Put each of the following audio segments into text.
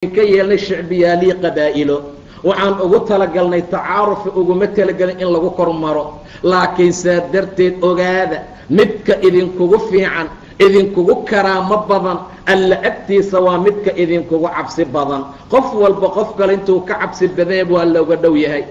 Ka yeelnay shicbiyaalii qabaa'ilo, waxaan ugu talagalnay tacaarufi, uguma talagelin in lagu kor maro. Laakiin saa darteed ogaada, midka idinkugu fiican, idinkugu karaamo badan Alla agtiisa waa midka idinkugu cabsi badan. Qof walba qof kale intuu ka cabsi badanya waa looga dhow yahay,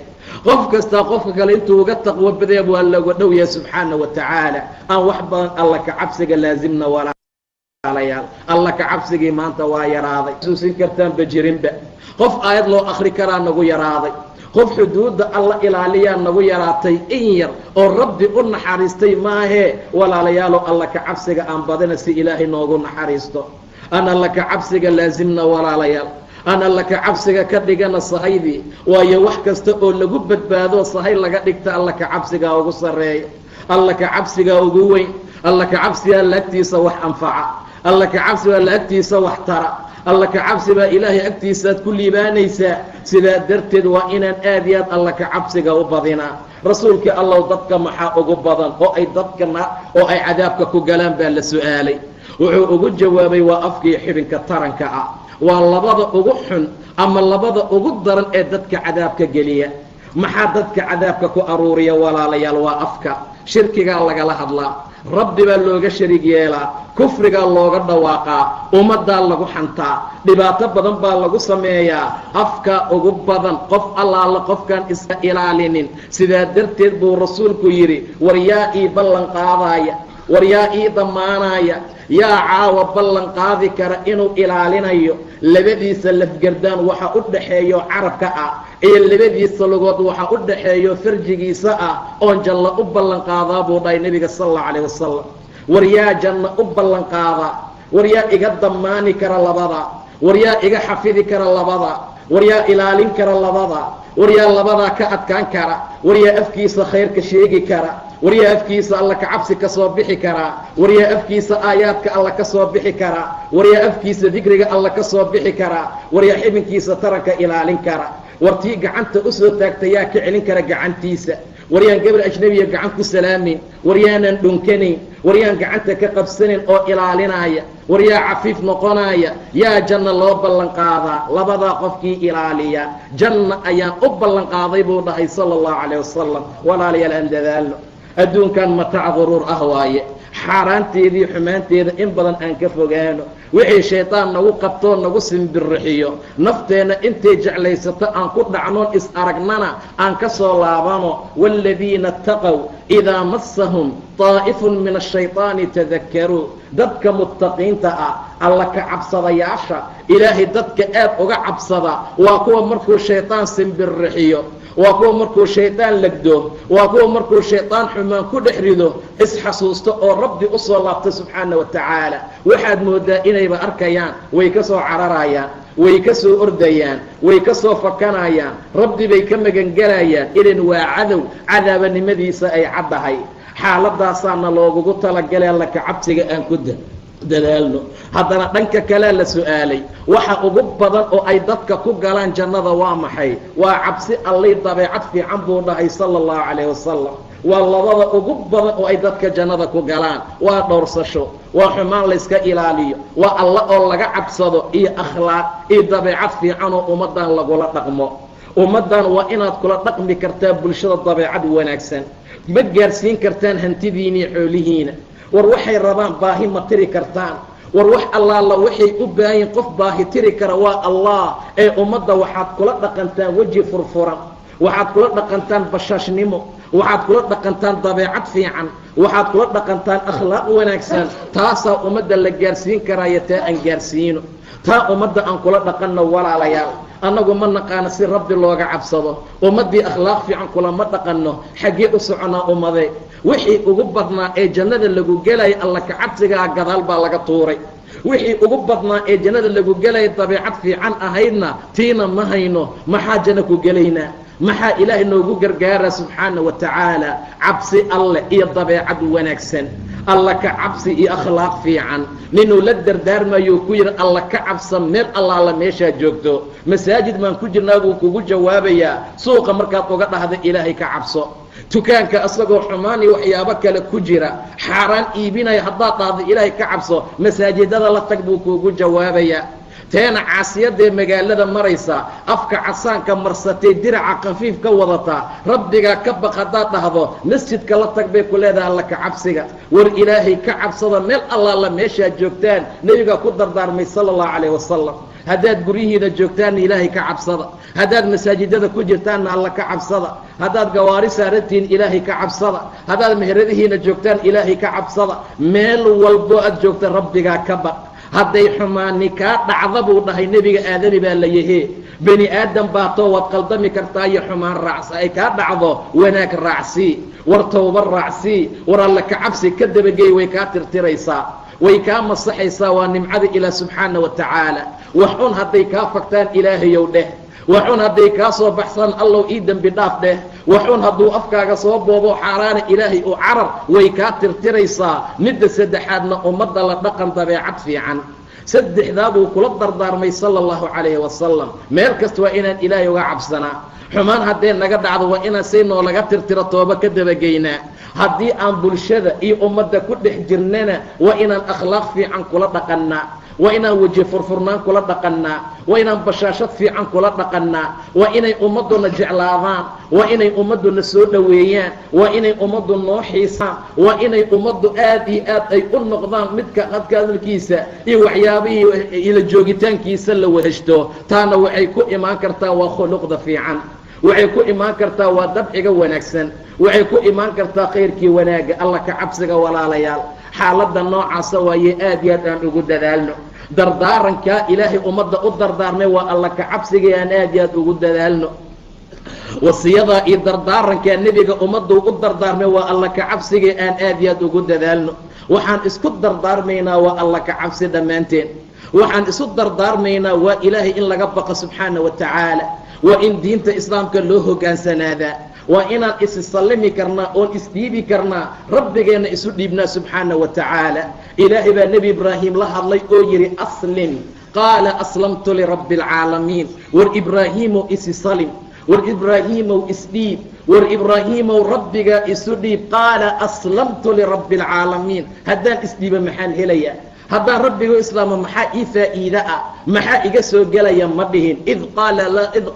qof kastaa qofka kale intuu uga taqwo badanya waa looga dhow yahay subxaana wa tacaala. Aan wax badan Alla ka cabsiga laasimna walaalayaal. Alla ka cabsigii maanta waa yaraaday, xusuusin kartaanba jirinba. Qof aayad loo akri karaa nagu yaraaday, qof xuduudda Alla ilaaliyaa nagu yaraatay, in yar oo Rabbi u naxariistay maahee. Walaalayaalow, Alla ka cabsiga aan badina si Ilaahay noogu naxariisto. Aan Alla ka cabsiga laasimna walaalayaal, aan Alla ka cabsiga ka dhigana sahaydii, waayo wax kasta oo lagu badbaado sahay laga dhigta Alla ka cabsigaa ugu sarreeya, Alla ka cabsigaa ugu weyn. Alla ka cabsigaa Alla agtiisa wax anfaca, Alla ka cabsi baa Alla agtiisa wax tara, Alla ka cabsi baa Ilaahay agtiisaaad ku liibaanaysaa. Sidaa darteed waa inaan aad iyo aad Alla ka cabsiga u badinaa. Rasuulkii Allow, dadka maxaa ugu badan oo ay dadkana oo ay cadaabka ku galaan baa la su-aalay. Wuxuu ugu jawaabay waa afkii xibinka taranka ah, waa labada ugu xun ama labada ugu daran ee dadka cadaabka geliya. Maxaa dadka cadaabka ku aruuriya walaalayaal? Waa afka. Shirkigaa lagala hadlaa, Rabbi baa looga shariig yeelaa, kufrigaa looga dhawaaqaa, ummaddaa lagu xantaa, dhibaato badan baa lagu sameeyaa. Afka ugu badan, qof allaala qofkaan iska ilaalinin. Sidaa darteed buu rasuulku yidhi, war yaa ii ballan qaadaaya, war yaa ii damaanaya, yaa caawa ballan qaadi kara inuu ilaalinayo labadiisa lafgardaan waxa u dhaxeeyo carabka ah iyo labadiisa lugood waxa u dhaxeeyo farjigiisa ah oon janno u ballan qaadaa buu dhahay nebiga sala allahu calayh wasalam. War yaa janno u ballan qaadaa? War yaa iga damaani kara labada? War yaa iga xafidi kara labada? War yaa ilaalin kara labada? War yaa labadaa ka adkaan kara? War yaa afkiisa khayrka sheegi kara? War yaa afkiisa Alla ka cabsi ka soo bixi karaa? War yaa afkiisa aayaadka Alla ka soo bixi karaa? War yaa afkiisa dikriga Alla ka soo bixi karaa? War yaa xibinkiisa taranka ilaalin kara? War tii gacanta usoo taagta yaa ka celin kara gacantiisa? War yaan gabar ajnabiya gacan ku salaamayn? War yaanan dhunkanayn? War yaan gacanta ka qabsanayn oo ilaalinaya? War yaa cafiif noqonaya? Yaa janno loo ballan qaadaa? Labadaa qofkii ilaaliya janna ayaan u ballan qaaday buu dhahay sala allahu calayh wasalam. Walaalayaal, aan dadaalno. Adduunkan mataac quruur ah waaye, xaaraanteedii xumaanteeda in badan aan ka fogaano. Wixii shaydaan nagu qabtoo nagu simbirixiyo, nafteenna intay jeclaysato aan ku dhacnoon is aragnana aan ka soo laabano. Waaladiina ataqow idaa massahum taa'ifun min ashayطaani tadakkaruu. Dadka muttaqiinta ah, Alla ka cabsadayaasha, Ilaahay dadka aad uga cabsada waa kuwa markuu shaydaan simbirixiyo, waa kuwa markuu shaydaan legdo, waa kuwa markuu shaydaan xumaan ku dhex rido isxasuusto oo Rabbi u soo laabta subxaana wa tacaala. Waxaad moodaa inayba arkayaan, way ka soo cararayaan, way ka soo ordayaan, way ka soo fakanayaan, Rabbi bay ka magangelayaan, idan waa cadow cadaabanimadiisa ay caddahay. Xaaladaasaana loogugu talagalay alla ka cabsiga aan ku dadaalno. Haddana dhanka kalea la su-aalay, waxa ugu badan oo ay dadka ku galaan jannada waa maxay? Waa cabsi Allay dabeecad fiican buu dhahay sala allahu calayh wasalam. Waa labada ugu badan oo ay dadka jannada ku galaan, waa dhowrsasho, waa xumaan layska ilaaliyo, waa Alla oo laga cabsado iyo akhlaaq iyo dabeecad fiican oo ummaddan lagula dhaqmo. Ummaddan waa inaad kula dhaqmi kartaa bulshada dabeecad wanaagsan. Ma gaarsiin kartaan hantidiina iyo xoolihiina? War waxay rabaan baahi ma tiri kartaan? War wax allaala waxay u baahanyiin qof baahi tiri kara waa Allah. Ee ummadda waxaad kula dhaqantaan weji furfuran, waxaad kula dhaqantaan bashaashnimo, waxaad kula dhaqantaan dabeecad fiican, waxaad kula dhaqantaan akhlaaq wanaagsan. Taasaa ummadda la gaarsiin karaayo, taa aan gaarsiino, taa ummadda aan kula dhaqanno. Walaalayaal, annagu ma naqaano si Rabbi looga cabsado, ummaddii akhlaaq fiican kulama dhaqanno. Xaggee u soconaa ummadee? Wixii ugu badnaa ee jannada lagu gelaya alla ka cabsigaa gadaal baa laga tuuray. Wixii ugu badnaa ee jannada lagu gelaya dabeecad fiican ahaydna tiina ma hayno. Maxaa janno ku gelaynaa? Maxaa Ilaahay noogu gargaaraa subxaana wa tacaala? Cabsi Alleh iyo dabeecad wanaagsan, Alla ka cabsi iyo akhlaaq fiican. Ninuu la dardaarmayuu ku yidhi, Alla ka cabsa meel allaala meeshaad joogto. Masaajid baan ku jirnaa buu kugu jawaabayaa. Suuqa markaad uga dhahda Ilaahay ka cabso, dukaanka isagoo xumaan iyo waxyaabo kale ku jira, xaaraan iibinaya haddaad dhahdo Ilaahay ka cabso, masaajidada la tag buu kuugu jawaabayaa. Teena caasiyadee magaalada maraysa, afka casaanka marsatay, diraca khafiif ka wadataa, rabbigaa ka baq haddaad dhahdo masjidka la tag bay ku leedahay. Alla ka cabsiga, war ilaahay ka cabsada meel allaala meeshaad joogtaan. Nebigaa ku dardaarmay sala allahu calayh wasalam, haddaad guryihiina joogtaanna ilaahay ka cabsada, haddaad masaajidada ku jirtaanna alla ka cabsada, haddaad gawaari saarantihiin ilaahay ka cabsada, haddaad meheradihiina joogtaan ilaahay ka cabsada. Meel walbo aad joogta rabbigaa ka baq. Hadday xumaani kaa dhacda buu dhahay nebiga, aadami baa la yahee, bani aadam baatoo waad qaldami kartaa, iyo xumaan raacsi ay kaa dhacdo wanaag raacsii, war towba raacsii, war alla ka cabsi ka dabagey, way kaa tirtiraysaa, way kaa masaxaysaa. Waa nimcada ilaah subxaana wa tacaala. Wax un hadday kaa fagtaan ilaahayow dheh, wax un hadday kaa soo baxsaan allow ii dembi dhaaf dheh, wax un hadduu afkaaga soo boobo xaaraana ilaahay u carar, way kaa tirtiraysaa. Midda saddexaadna ummadda la dhaqan dabeecad fiican. Saddexdaa buu kula dardaarmay sala allahu calayhi wasalam. Meel kasta waa inaan ilaahay uga cabsanaa. Xumaan haddee naga dhacdo waa inaan say noolaga tirtiro tooba ka dabageynaa. Haddii aan bulshada iyo ummadda ku dhex jirnana waa inaan akhlaaq fiican kula dhaqannaa, waa inaan weji furfurnaan kula dhaqannaa, waa inaan bashaashad fiican kula dhaqannaa, waa inay ummadduna jeclaadaan, waa inay ummadduna soo dhoweeyaan, waa inay ummaddu noo xiisaan, waa inay ummaddu aad iyo aad ay u noqdaan midka qadka hadalkiisa iyo waxyaabihii ila joogitaankiisa la weheshto. Taana waxay ku imaan kartaa waa khuluqda fiican, waxay ku imaan kartaa waa dabciga wanaagsan, waxay ku imaan kartaa khayrkii wanaagga, alla ka cabsiga. Walaalayaal, xaaladda noocaasa waaye aad iyo aad aan ugu dadaalno. Dardaarankaa ilaahay ummadda u dardaarmay waa alla ka cabsiga, aan aad iyo aad ugu dadaalno. Wasiyadaa iyo dardaarankaa nebiga ummadduu u dardaarmay waa alla ka cabsiga, aan aad iyo aad ugu dadaalno. Waxaan isku dardaarmaynaa waa alla ka cabsi dhammaanteen. Waxaan isu dardaarmaynaa waa ilaahay in laga baqo subxaana wa tacaala, waa in diinta islaamka loo hogaansanaadaa, waa inaan isi sallimi karnaa oon isdhiibi karnaa, rabbigeenna isu dhiibnaa subxaana wa tacaala. Ilaahay baa nebi Ibraahim la hadlay oo yidhi aslim, qaala aslamtu lirabbi alcaalamiin. War Ibraahiimow isi salim, war Ibraahiimow isdhiib, war Ibraahiimow rabbigaa isu dhiib. Qaala aslamtu lirabbi alcaalamiin. Haddaan isdhiibo maxaan helayaa? Haddaan rabbiga islaamo maxaa ii faa'iide ah? Maxaa iga soo gelaya? Ma dhihin. Id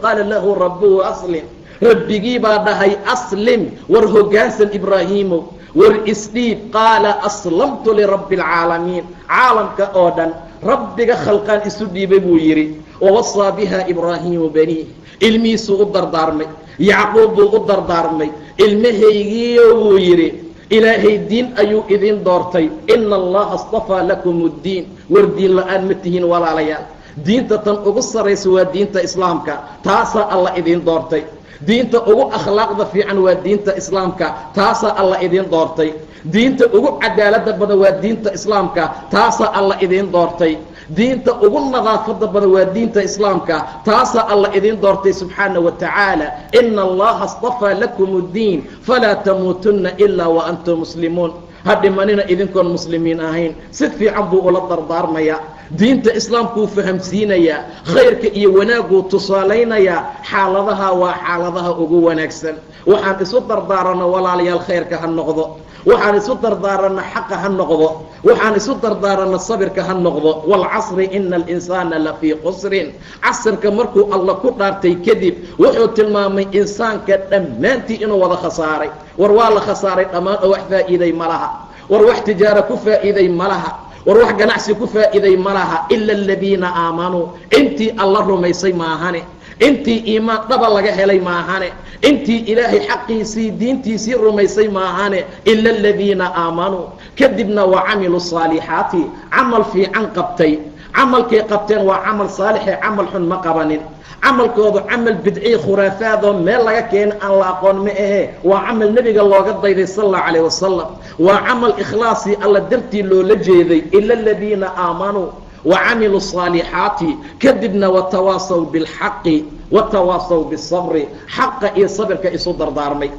qaala lahu rabbuhu aslim, rabbigii baa dhahay aslim, war hoggaansan Ibraahiimow, war isdhiib. Qaala aslamtu lirabbi alcaalamiin, caalamka oo dhan rabbiga khalqaan isu dhiibay buu yidhi. Wawasaa biha Ibraahiimu baniih, ilmihiisuu u dardaarmay, Yacquub buu u dardaarmay. Ilmahaygiiyo buu yidhi, ilaahay diin ayuu idin doortay, ina allaha astafaa lakum uddiin. War diin la-aan ma tihiin walaalayaal. Diinta tan ugu sarraysa waa diinta islaamka, taasaa alla idiin doortay. Diinta ugu akhlaaqda fiican waa diinta islaamka, taasaa alla idiin doortay. Diinta ugu cadaaladda badan waa diinta islaamka, taasaa alla idiin doortay. Diinta ugu nadaafadda badan waa diinta islaamka, taasaa alla idiin doortay subxaana wa tacaala. Ina allaha astafaa lakum uddiin falaa tamuutunna ilaa wa antum muslimuun. Ha dhimanina idinkoon muslimiin ahayn. Si fiican buu ula dardaarmayaa, diinta islaamkuu fahamsiinayaa, khayrka iyo wanaagguu tusaalaynayaa. Xaaladaha waa xaaladaha ugu wanaagsan. Waxaan isu dardaaranno walaalayaal khayrka ha noqdo, waxaan isu dardaaranno xaqa ha noqdo, waxaan isu dardaaranno sabirka ha noqdo. Waalcasri ina alinsaana lafii qusrin. Casirka markuu alla ku dhaartay kadib wuxuu tilmaamay insaanka dhammaantii inuu wada khasaaray. War waa la khasaaray dhammaan oo wax faa'iiday ma laha, war wax tijaara ku faa'iiday ma laha, war wax ganacsi ku faa'iiday ma laha, ila aladiina aamanuu, intii alla rumaysay maahane, intii iimaan dhaba laga helay maahane, intii ilaahay xaqiisii diintiisii rumaysay maahane, ila aladiina aamanuu. Kadibna wa camiluu saalixaati, camal fiican qabtay. Camalkay qabteen waa camal saalixee, camal xun ma qabanin. Camalkoodu camal bidciy khuraafaadoo meel laga keena aan la aqoon ma ahee, waa camal nebiga looga dayday sala allahu calayh wasalam, waa camal ikhlaasii alla dartii loola jeeday. Ila aladiina aamanuu wa camiluu saalixaati, kadibna watawaasaw bilxaqi watawaasaw bisabri, xaqa iyo sabirka isu dardaarmay.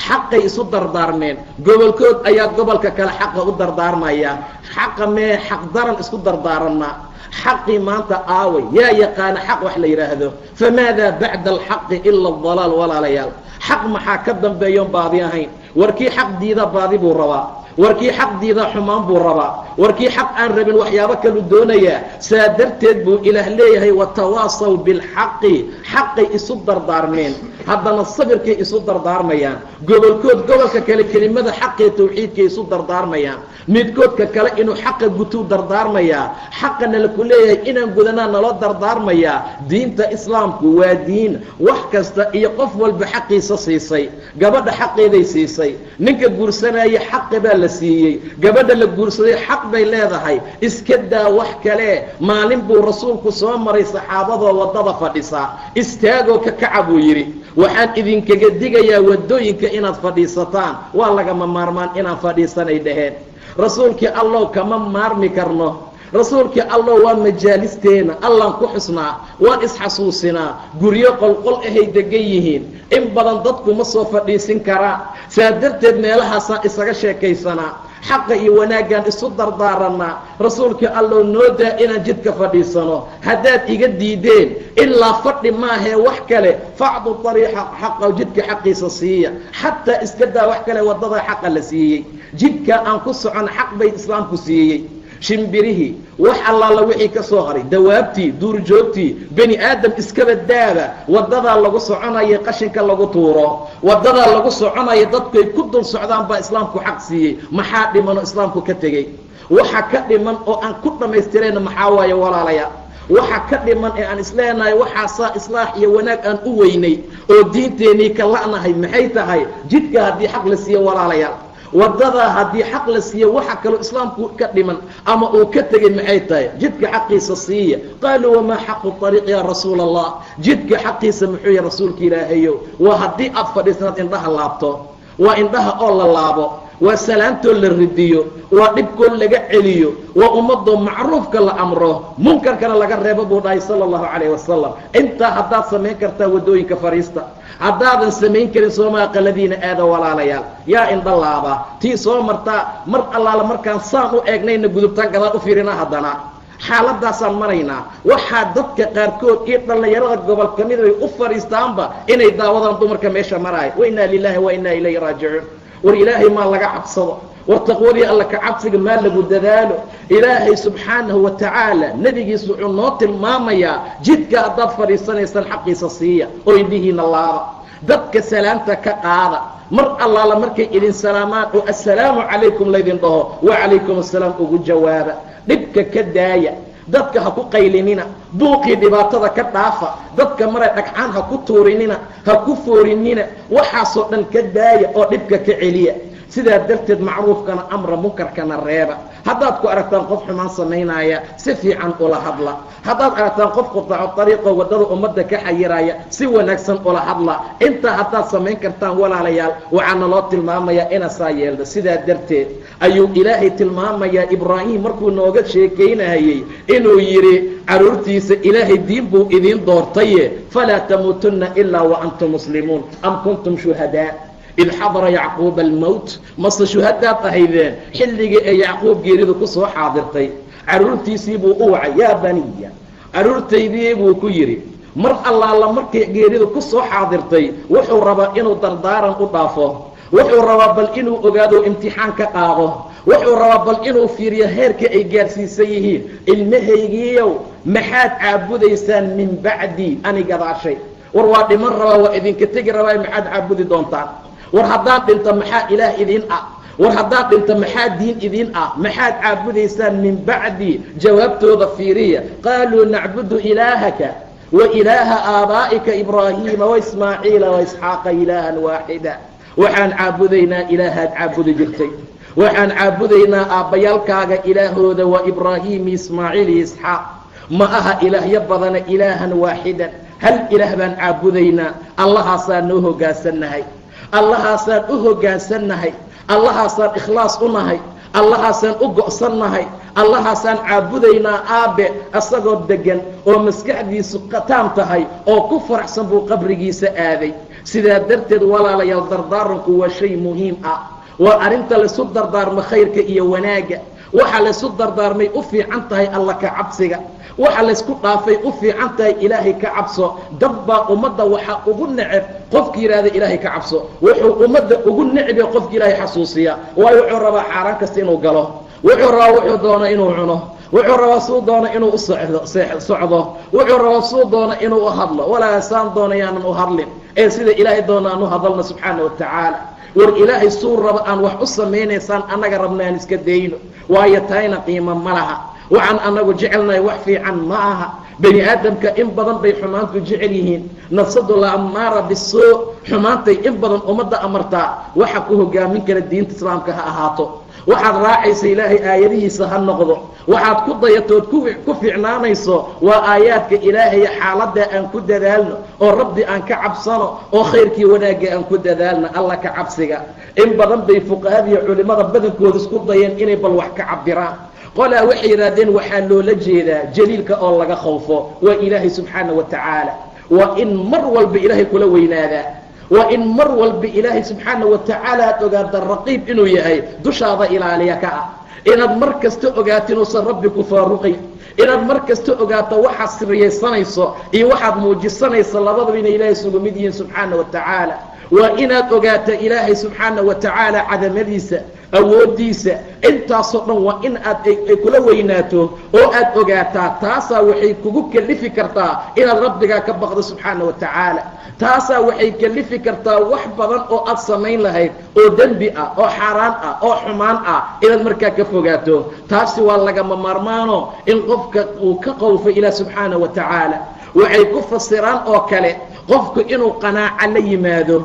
Xaqay isu dardaarmeen, gobolkood ayaa gobolka kale xaqa u dardaarmaya. Xaqa mee xaq daran isku dardaaranaa? Xaqii maanta aaway? Yaa yaqaana xaq wax la yidhaahdo? Famaadaa bacda alxaqi ila adalaal. Walaalayaal, xaq maxaa ka dambeeyoon baadi ahayn? War kii xaq diida baadi buu rabaa, Warkii xaq diidaa xumaan buu rabaa, warkii xaq aan rabin waxyaabo kalu doonayaa. Saa darteed buu Ilaah leeyahay watawaasaw bilxaqi, xaqay isu dardaarmeen, haddana sabirkay isu dardaarmayaan. Gobolkood gobolka kale kelimada xaqee tawxiidkay isu dardaarmayaan, midkoodka kale inuu xaqa gutuu dardaarmayaa, xaqana laku leeyahay inaan gudanaa naloo dardaarmayaa. Diinta islaamku waa diin wax kasta iyo qof walba xaqiisa siisay. Gabadha xaqeeday siisay, ninka guursanaya xaqi baa la siiyey, gabadha la guursaday xaq bay leedahay. Iska daa wax kale, maalin buu rasuulku soo maray saxaabadoo waddada fadhisa, istaagoo ka kaca buu yidhi, waxaan idinkaga digayaa waddooyinka inaad fadhiisataan, waa lagama maarmaan inaan fadhiisanay dhaheen. Rasuulkii Allow kama maarmi karno, rasuulkii Allow waa majaalisteena, Allaan ku xusnaa, waan isxasuusinaa, guryo qolqol ahay degan yihiin, in badan dadku ma soo fadhiisin karaa, saa darteed meelahaasaan isaga sheekaysanaa, xaqa iyo wanaaggaan isu dardaaranaa. Rasuulkii Allow noo daa inaan jidka fadhiisano, haddaad iga diideen ilaa fadhi maahee wax kale, facdu ariixa xaqa, jidka xaqiisa siiya. Xataa iska daa wax kale, waddada xaqa la siiyey, jidka aan ku socon xaq bay islaamku siiyey. Shimbirihii wax allaala wixii ka soo haray, dawaabtii, duurjoogtii, bani aadam iskaba daaba, waddadaa lagu soconaya qashinka lagu tuuro, waddadaa lagu soconaya dadkuay ku dul socdaan baa islaamku xaq siiyey. Maxaa dhimanoo islaamku ka tegey? Waxa ka dhiman oo aan ku dhammaystirayna maxaa waaye walaalaya? Waxa ka dhiman ee aan isleenahay waxaasaa islaax iyo wanaag aan u weynay oo diinteennii ka la'nahay maxay tahay? Jidka haddii xaq la siiyo walaalayaal, waddadaa haddii xaq la siiyo, waxa kaloo islaamku ka dhiman ama uu ka tegey maxay tahay? Jidka xaqiisa siiya. Qaaluu wamaa xaqu ariiq yaa rasuula Allah, jidka xaqiisa muxuu yahay rasuulka Ilaahayow? Waa haddii aad fadhiisanaad indhaha laabto, waa indhaha oo la laabo, waa salaamtoo la ridiyo, waa dhibkoo laga celiyo, waa ummadoo macruufka la amro, munkarkana laga reebo buu dhahay sala allahu calayhi wasalam. Intaa haddaad samayn kartaa waddooyinka fadhiista, haddaadan samayn karin sooma aqaladiina aada walaalayaal. Yaa indha laaba tii soo martaa, mar allaala markaan saan u eegnayna gudubtaan gadaal u fiirina, haddana xaaladaasaan maraynaa. Waxaa dadka qaarkood iyo dhallinyarada gobol ka mid bay u fadhiistaanba inay daawadaan dumarka meesha maraaya. Wa innaa lilaahi wa innaa ilayhi raajicuun. War Ilaahay maa laga cabsado, war taqwadii Alla ka cabsiga maa lagu dadaalo. Ilaahay subxaanahu wa tacaala nebigiisu wuxuu noo tilmaamayaa jidka haddaad fadhiisanaysaan xaqiisa siiya oo indhihiina laaba, dadka salaamta ka qaada, mar allaala markay idin salaamaan oo assalaamu calaykum laydin dhaho, wacalaykum assalaam ugu jawaaba. Dhibka ka daaya, dadka ha ku qaylinina, buuqii dhibaatada ka dhaafa, dadka maray dhagxaan ha ku tuurinina, ha ku foorinina, waxaasoo dhan ka daaya oo dhibka ka celiya. Sidaa darteed macruufkana amra, munkarkana reeba. Haddaad ku aragtaan qof xumaan samaynaya, si fiican ula hadla. Haddaad aragtaan qof qutaaco ariiqo waddada ummadda ka xayiraya, si wanaagsan ula hadla. Intaa haddaad samayn kartaan walaalayaal, waxaa naloo tilmaamayaa inaa saa yeelno. Sidaa darteed ayuu Ilaahay tilmaamayaa Ibraahim markuu nooga sheekaynayey inuu yidhi carruurtiisa Ilaahay diin buu idiin doortaye, falaa tamuutunna ilaa wa antum muslimuun. Am kuntum shuhadaa id xadara yacquuba almowt, mase shuhadaad ahaydeen xilligii ee Yacquub geeridu ku soo xaadirtay? Carruurtiisii buu u wacay, yaa baniya, carruurtaydii buu ku yidhi. Mar allaala markay geeridu ku soo xaadirtay, wuxuu rabaa inuu dardaaran u dhaafo, wuxuu rabaa bal inuu ogaado imtixaan ka qaado, wuxuu rabaa bal inuu fiiriyo heerka ay gaarsiisan yihiin. Ilmahaygiiyow, maxaad caabudaysaan min bacdi, ani gadaashay? War waa dhiman rabaa, waa idinka tegi rabaa, maxaad caabudi doontaan? War haddaan dhinto maxaa ilaah idiin ah? War haddaan dhinto maxaa diin idiin ah? Maxaad caabudaysaan min bacdi? Jawaabtooda fiiriya. Qaaluu nacbudu ilaahaka wa ilaaha aabaa'ika Ibraahiima waismaaciila waisxaaqa ilaahan waaxida. Waxaan caabudaynaa ilaahaad caabudi jirtay, waxaan caabudaynaa aabbayaalkaaga ilaahooda, waa Ibraahiim, Ismaaciil iyo Isxaaq. Ma aha ilaahyo badana, ilaahan waaxidan, hal ilaah baan caabudaynaa, Allahaasaan noo hoggaansannahay, Allahaasaan u hoggaansannahay, Allahaasaan ikhlaas u nahay, Allahaasaan u go'sannahay, Allahaasaan caabudaynaa aabe. Isagoo deggan oo maskaxdiisu qataam tahay oo ku faraxsan buu qabrigiisa aaday. Sidaa darteed walaalayaal, dardaaranku waa shay muhiim ah, waa arrinta laisu dardaarmo khayrka iyo wanaagga. Waxa laysu dardaarmay u fiican tahay alla ka cabsiga. Waxa laysku dhaafay u fiican tahay ilaahay ka cabso. Dad baa ummadda waxaa ugu neceb qofki yidhaahda ilaahay ka cabso. Wuxuu ummadda ugu neceb yahay qofki ilaahay xasuusiya. Waayo wuxuu rabaa xaaraan kasta inuu galo, wuxuu rabaa wuxuu doono inuu cuno, wuxuu rabaa suu doono inuu u socdo, wuxuu rabaa suu doono inuu u hadlo. Walaa saan doono yaanan u hadlin, ee sida ilaahay doono aan u hadalno subxaana wa tacaala. War ilaahay suu raba aan wax u samaynaysaan annaga rabna aan iska dayno, waayo tayna qiimo ma laha. Waxaan annagu jecelnahay wax fiican ma aha. Bani aadamka in badan bay xumaantu jecel yihiin. Nafsadu la amaara bisuu, xumaantay in badan ummadda amartaa. Waxa ku hogaamin kara diinta islaamka ha ahaato, waxaad raacaysa ilaahay aayadihiisa ha noqdo, waxaad ku dayatood ku fiicnaanayso waa aayaadka ilaahay. Xaaladda aan ku dadaalno oo rabbi aan ka cabsano oo khayrkii wanaagga aan ku dadaalno. Alla ka cabsiga in badan bay fuqahada iyo culimada badankooda isku dayeen inay bal wax ka cabiraan. Qolaa waxay yidhaahdeen waxaa loola jeedaa jaliilka oo laga khawfo waa ilaahay subxaana wa tacaala. Waa in mar walba ilaahay kula weynaadaa, waa in mar walba ilaahay subxaana wa tacaala aad ogaata raqiib inuu yahay, dushaada ilaaliya ka ah. Inaad mar kasta ogaato inuusan rabbi ku faaruqay, inaad mar kasta ogaato waxaad siriyaysanayso iyo waxaad muujisanayso labadaba inay ilaahay isugu mid yihiin subxaana wa tacaala. Waa inaad ogaata ilaahay subxaana wa tacaala cadamadiisa, awooddiisa, intaasoo dhan waa in aad ay kula weynaato oo aad ogaataa. Taasaa waxay kugu kalifi kartaa inaad rabbigaa ka baqdo subxaana wa tacaala. Taasaa waxay kalifi kartaa wax badan oo aad samayn lahayd oo dembi ah oo xaaraan ah oo xumaan ah inaad markaa ka fogaato. Taasi waa lagama maarmaano in qofka uu ka qowfo ilaah subxaana wa tacaala. Waxay ku fasiraan oo kale qofku inuu qanaaco la yimaado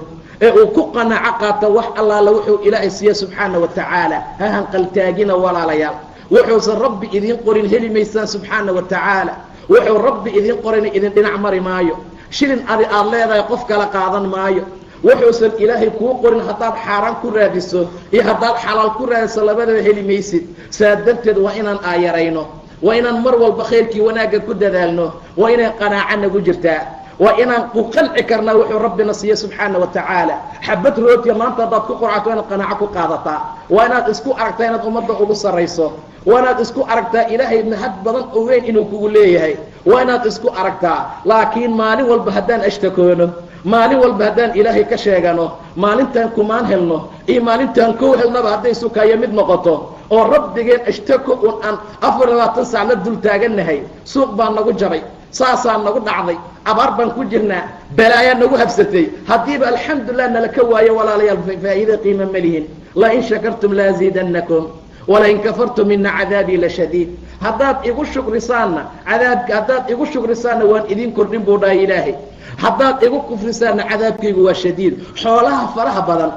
ee uu ku qanaaco qaato wax allaala wuxuu ilaahay siiye subxaana wa tacaala. Ha hanqaltaagina walaalayaal, wuxuusan rabbi idiin qorin heli maysaan subxaana wa tacaala. Wuxuu rabbi idiin qorina idin dhinac mari maayo. Shilin adi aad leedahay qof kala qaadan maayo. Wuxuusan ilaahay kuu qorin haddaad xaaraan ku raadiso iyo haddaad xalaal ku raadiso labadaba heli maysid. Saa darteed waa inaan aayarayno, waa inaan mar walba khayrkii wanaagga ku dadaalno, waa inay qanaaco nagu jirtaa, waa inaan ku qanci karnaa wuxuu rabbina siiye subxaana wa tacaala. Xabad rootiya maanta haddaad ku qorcato waa inaad qanaaco ku qaadataa, waa inaad isku aragtaa inaad ummadda ugu sarrayso, waa inaad isku aragtaa ilaahay mahad badan oo weyn inuu kugu leeyahay, waa inaad isku aragtaa. Laakiin maalin walba haddaan ashtakoono, maalin walba haddaan ilaahay ka sheegano, maalintaan kumaan helno iyo maalintaan kow helnaba hadday sukaayo mid noqoto oo rabbigeen ashtako un aan 24 saac la dul taagannahay, suuq baa nagu jabay, saasaa nagu dhacday, abaar baan ku jirnaa, balaayaa nagu habsatay, haddiiba alxamdulilah nala ka waayo walaalayaal faa'iida qiimo ma lihin. La in shakartum laaziidannakum walain kafartum ina cadaabii la shadiid. Haddaad igu shukrisaanna cadaabka, haddaad igu shukrisaanna waan idin kordhin buu dhahay ilaahay, haddaad igu kufrisaanna cadaabkaygu waa shadiid. Xoolaha faraha badan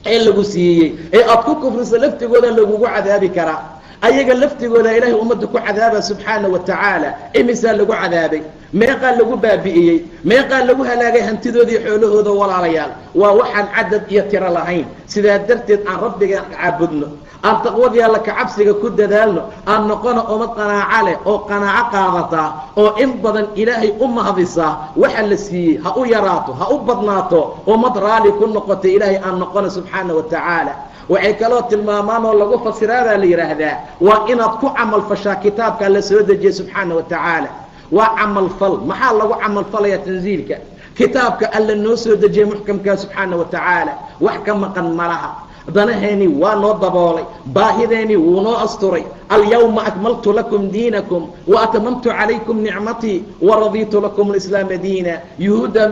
ee lagu siiyey ee aad ku kufriso laftigooda lagugu cadaabi karaa, ayaga laftigooda ilaahay ummadda ku cadaaba subxaana wa tacaala. Imisaa lagu cadaabay, meeqaa lagu baabi'iyey, meeqaa lagu halaagay hantidoodii xoolahooda walaalayaal. Waa waxaan cadad iyo tiro lahayn. Sidaa darteed aan rabbiga caabudno, aan taqwadii alla ka cabsiga ku dadaalno, aan noqono ummad qanaaco leh oo qanaaco qaadataa oo in badan ilaahay u mahadisa waxa la siiyey, ha u yaraato ha u badnaato, ummad raali ku noqota ilaahay aan noqono subxaana wa tacaala. Waxay kaloo tilmaamaan oo lagu fasiraabaa la yidhaahdaa waa inaad ku camal fashaa kitaabka la soo dejiyey subxaana wa tacaala. Waa camalfal. Maxaa lagu camalfalayaa? Tanziilka kitaabka alla noo soo dejiyey muxkamkaa subxaana wa tacaala, wax ka maqan malaha. Danaheeni waa noo daboolay, baahideeni wuu noo asturay. Alyawma akmaltu lakum diinakum wa atmamtu calaykum nicmatii wa radiitu lakum alislaama diina. Yuhuuddaa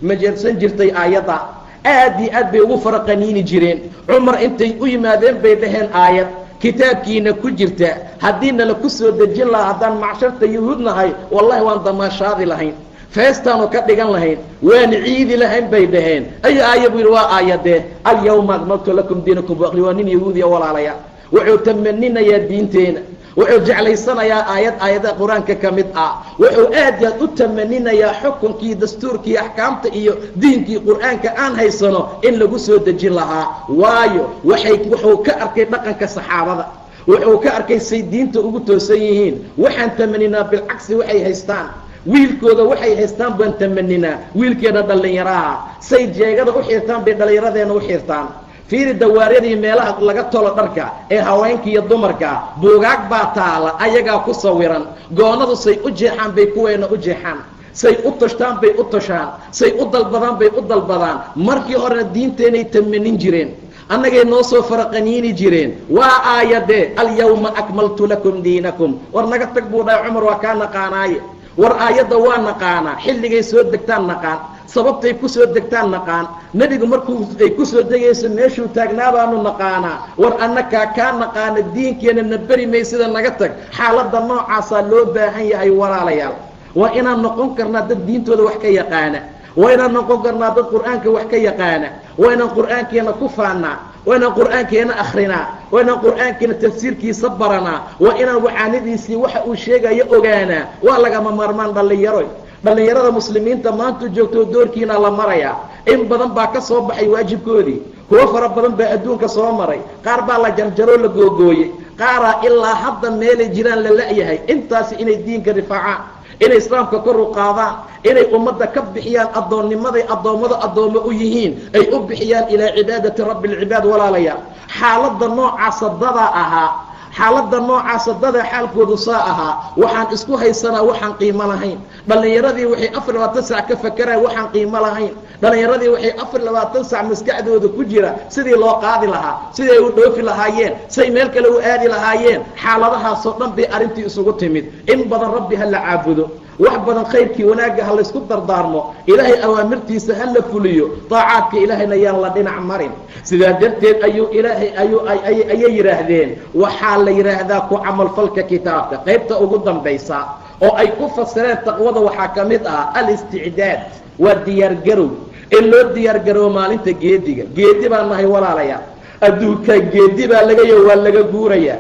majeersan jirtay aayadda, aad iyo aad bay ugu faraqaniini jireen. Cumar intay u yimaadeen bay dhaheen aayad kitaabkiina ku jirta haddii nala ku soo dejin lahaa haddaan macsharta yuhuud nahay wallahi waan damaashaadi lahayn, feestaanu ka dhigan lahayn, waan ciidi lahayn bay dhaheen. Ay aaya buu yidhi, waa aayadee? Alyawma akmaltu lakum diinakum waaqli. Waa nin yahuudiya walaalayaa, wuxuu tamaninayaa diinteena, wuxuu jeclaysanayaa aayad aayadaha qur-aanka ka mid ah, wuxuu aad yaad u tamaninayaa xukunkii, dastuurkii, axkaamta iyo diinkii qur-aanka aan haysano in lagu soo dejin lahaa. Waayo waxay wuxuu ka arkay dhaqanka saxaabada, wuxuu ka arkay say diinta ugu toosan yihiin. Waxaan tamaninaa bilcagsi waxay haystaan, wiilkooda waxay haystaan baan tamaninaa, wiilkeena dhallinyaraha say jeegada u xirtaan bay dhallinyaradeena u xirtaan, Fiiri dawaaryadii meelaha laga tolo dharka ee haweenka iyo dumarka, buugaag baa taala ayagaa ku sawiran. Goonadu say u jeexaan bay kuweena u jeexaan, say u tashtaan bay u tashaan, say u dalbadaan bay u dalbadaan. Markii horena diinteenay tamanin jireen, annagay noo soo faraqaniini jireen. Waa aayadee alyawma akmaltu lakum diinakum. War naga tag buu dhahay Cumar, waa kaa naqaanaaye. War aayadda waa naqaanaa, xilligay soo degtaan naqaan, sababtay ku soo degtaan naqaan, nebigu markuu ay ku soo degayso meeshuu taagnaa baanu naqaanaa. War annakaa kaa naqaana, diinkeena na beri may, sida naga tag. Xaaladda noocaasaa loo baahan yahay walaalayaal. Waa inaan noqon karnaa dad diintooda wax ka yaqaana, waa inaan noqon karnaa dad qur'aanka wax ka yaqaana, waa inaan qur'aankeena ku faannaa, waa inaan qur'aankeena akrinaa, waa inaan qur'aankeena tafsiirkiisa baranaa, waa inaan wacaanidiisii waxa uu sheegayo ogaanaa. Waa lagama maarmaan dhallinyaro. Dhallinyarada muslimiinta maanta joogtoo doorkiina la marayaa. In badan baa ka soo baxay waajibkoodii, kuwo fara badan baa adduunka soo maray, qaar baa la jarjaroo la googooyey, qaaraa ilaa hadda meelay jiraan la la'yahay. Intaasi inay diinka rifaacaan, inay islaamka kor u qaadaan, inay ummadda ka bixiyaan addoonnimaday addoommada addoommo u yihiin, ay u bixiyaan ilaa cibaadati rabbi alcibaad. Walaalayaal, xaaladda noocaasa dadaa ahaa, xaaladda noocaasa dadaa xaalkoodu saa ahaa. Waxaan isku haysanaa waxaan qiimo lahayn. Dhallinyaradii waxay 24 sac ka fakeraan waxaan qiimo lahayn. Dhallinyaradii waxay 24 sac maskaxdooda ku jira sidii loo qaadi lahaa, sidii ay u dhoofi lahaayeen, say meel kale u aadi lahaayeen. Xaaladahaasoo dhan bay arrintii isugu timid. In badan rabbi ha la caabudo, wax badan khayrkii wanaagga ha laysku dardaarmo, ilaahay awaamirtiisa ha la fuliyo, daacaadka ilaahayna yaan la dhinac marin. Sidaa darteed ayuu ilaahay ayuu ayay yidhaahdeen, waxaa la yidhaahdaa ku camalfalka kitaabka. Qaybta ugu dambaysa oo ay ku fasireen taqwada waxaa ka mid ah alisticdaad, waa diyaargarow, in loo diyaargaroobo maalinta geediga. Geedi baan nahay walaalayaal, adduunka geedi baa lagayo, waa laga guurayaa,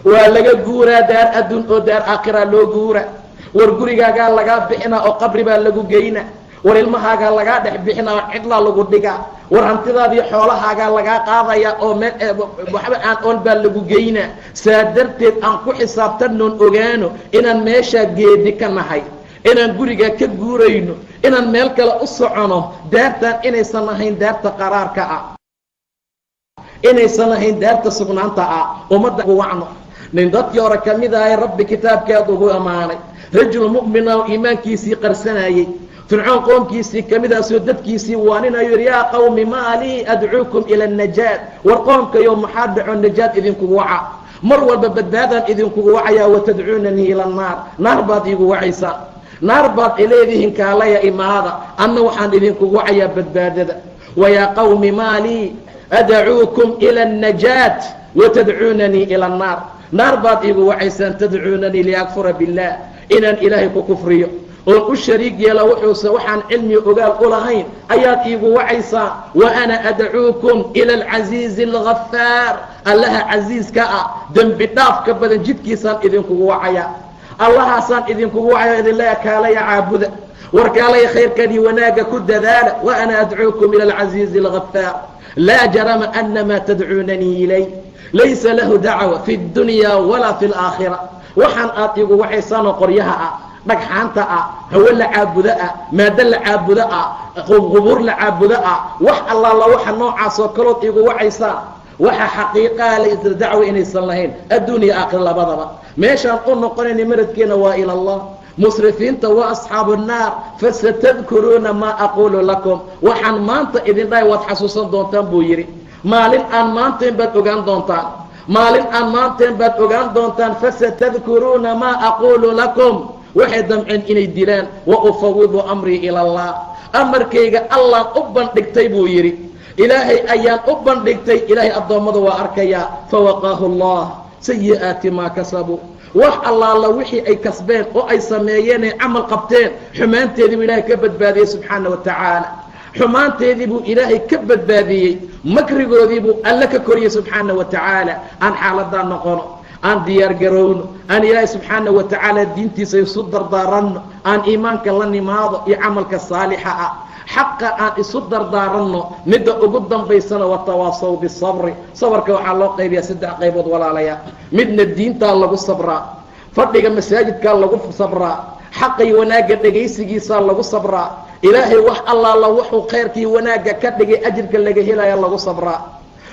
waa laga guuraa daar adduun oo daar aakhiraa loo guura. War gurigaagaa lagaa bixinaa oo qabri baa lagu geyna, war ilmahaagaa lagaa dhex bixinaa oo cidlaa lagu dhigaa, war hantidaadii xoolahaagaa lagaa qaadayaa oo meel waxba aan ool baa lagu geynaa. Saa darteed aan ku xisaabtanoon ogaano inaan meeshaa geedi ka nahay, inaan gurigaa ka guurayno, inaan meel kale u socono, daartaan inaysan ahayn daarta qaraarka ah, inaysan ahayn daarta sugnaanta ah. Ummadda wacno nin dadkii hore ka mid ahay rabbi kitaabkaad ugu ammaanay, rajul mu'mina oo iimaankiisii qarsanayey, Fircoon qoomkiisii ka midaasoo dadkiisii waaninayo yidhi, yaa qawmi maa lii adcuukum ila annajaat. War qoomkayo maxaa dhaco najaad idinkugu waca? Mar walba badbaadaan idinkugu wacayaa, watadcuunanii ila annaar, naar baad iigu wacaysaa, naar baad ileedihiin kaalaya imaada, anna waxaan idinkugu wacayaa badbaadada. Wayaa qawmi maa lii adcuukum ila annajaat watadcuunanii ila annaar, naar baad iigu wacaysaan, tadcuunanii liakfura biاllah, inaan ilaahay ku kufriyo oon u shariig yeela wuxuuse waxaan cilmi ogaal u lahayn ayaad iigu wacaysaa. Wa ana adcuukum ila alcasiizi algafaar, allaha casiiska ah dembi dhaafka badan jidkiisaan idinkugu wacaya, allahaasaan idinkugu wacaya, idinleeya kaalaya caabuda, war kaalaya khayrkanii wanaagga ku dadaala. Wa ana adcuukum ila alcasiizi algafaar, laa jarama ana maa tadcuunanii ilay laysa lahu dacwa fi اddunya walaa fi اlaakhira. Waxaan aad iigu wacaysaanoo qoryaha ah, dhagxaanta ah, hawe la caabudo ah, maado la caabudo ah, qubuur la caabudo ah, wax allaala waxa noocaasoo kalood iigu wacaysaa, waxa xaqiiqaa la isla dacwa inaysan lahayn adduun iyo aakhira labadaba. Meeshaan u noqonayna maradkeena waa ila allah. Musrifiinta waa asxaabu nnaar. Fasatadkuruuna maa aquulu lakum, waxaan maanta idin dhahay waad xasuusan doontaan buu yidhi. Maalin aan maanteen baad ogaan doontaan, maalin aan maanteen baad ogaan doontaan. Fasatadkuruuna maa aquulu lakum. Waxay damceen inay dilaan. Wa ufawidu amrii ila allah, amarkayga allaan u bandhigtay buu yidhi, ilaahay ayaan u bandhigtay, ilaahay addoommada waa arkayaa. Fawaqaahu allah sayi'aati maa kasabuu, wax allaala wixii ay kasbeen oo ay sameeyeen ay camal qabteen xumaanteedii buu ilaahay ka badbaadiyey subxaana wa tacaala. Xumaanteedii buu ilaahay ka badbaadiyey, makrigoodii buu alle ka koriyey subxaana wa tacaala. Aan xaaladaa noqono, aan diyaar garowno, aan ilaahay subxaana wa tacaala diintiisa isu dardaaranno, aan iimaanka la nimaado iyo camalka saalixa ah, xaqa aan isu dardaaranno. Midda ugu dambaysana watawaasaw bisabri. Sabarka waxaa loo qaybiyaa 3 qaybood walaalayaa. Midna diintaa lagu sabraa, fadhiga masaajidkaa lagu sabraa, xaqay wanaagga dhegaysigiisaa lagu sabraa, ilaahay wax allaala wuxuu khayrkii wanaagga ka dhigay ajirka laga helaya lagu sabraa.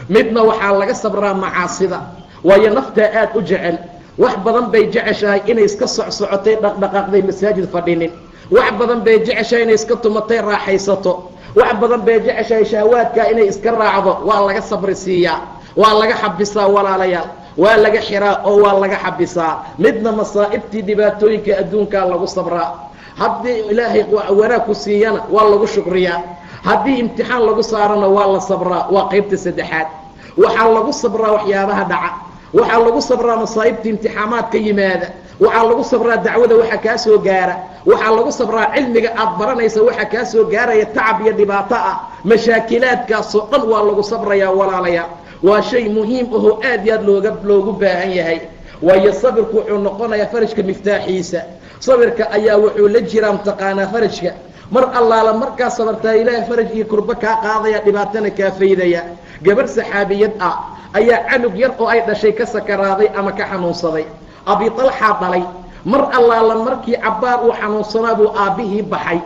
Midna waxaa laga sabraa macaasida, waayo naftaa aad u jecel. Wax badan bay jeceshahay inay iska socsocotay, dhaqdhaqaaqday, masaajid fadhinin. Wax badan bay jeceshahay inay iska tumatay, raaxaysato. Wax badan bay jeceshahay shahawaadkaa inay iska raacdo. Waa laga sabri siiyaa, waa laga xabisaa walaalayaal, waa laga xiraa oo waa laga xabisaa. Midna masaa'ibtii dhibaatooyinka adduunkaa lagu sabraa. Haddii Ilaahay wanaag ku siiyana waa lagu shukriyaa, haddii imtixaan lagu saarana waa la sabraa. Waa qaybta saddexaad. Waxaa lagu sabraa waxyaabaha dhaca, waxaa lagu sabraa masaa'ibta imtixaamaadka yimaada, waxaa lagu sabraa dacwada waxa kaa soo gaara, waxaa lagu sabraa cilmiga aad baranaysa waxa kaa soo gaaraya tacab iyo dhibaato ah. Mashaakilaadkaasoo dhan waa lagu sabrayaa walaalayaal. Waa shay muhiim ahoo aad iyo aad loogu baahan yahay. Waayo sabirku wuxuu noqonayaa farajka miftaaxiisa. Sabirka ayaa wuxuu la jiraa mtaqaanaa farajka. Mar allaala markaa sabartaa Ilaahay faraj iyo kurbo kaa qaadaya, dhibaatana kaa faydaya. Gabadh saxaabiyad ah ayaa canug yar oo ay dhashay ka sakaraaday ama ka xanuunsaday. Abi Talxaa dhalay. Mar allaala markii cabbaar uu xanuunsanaa buu aabbihii baxay,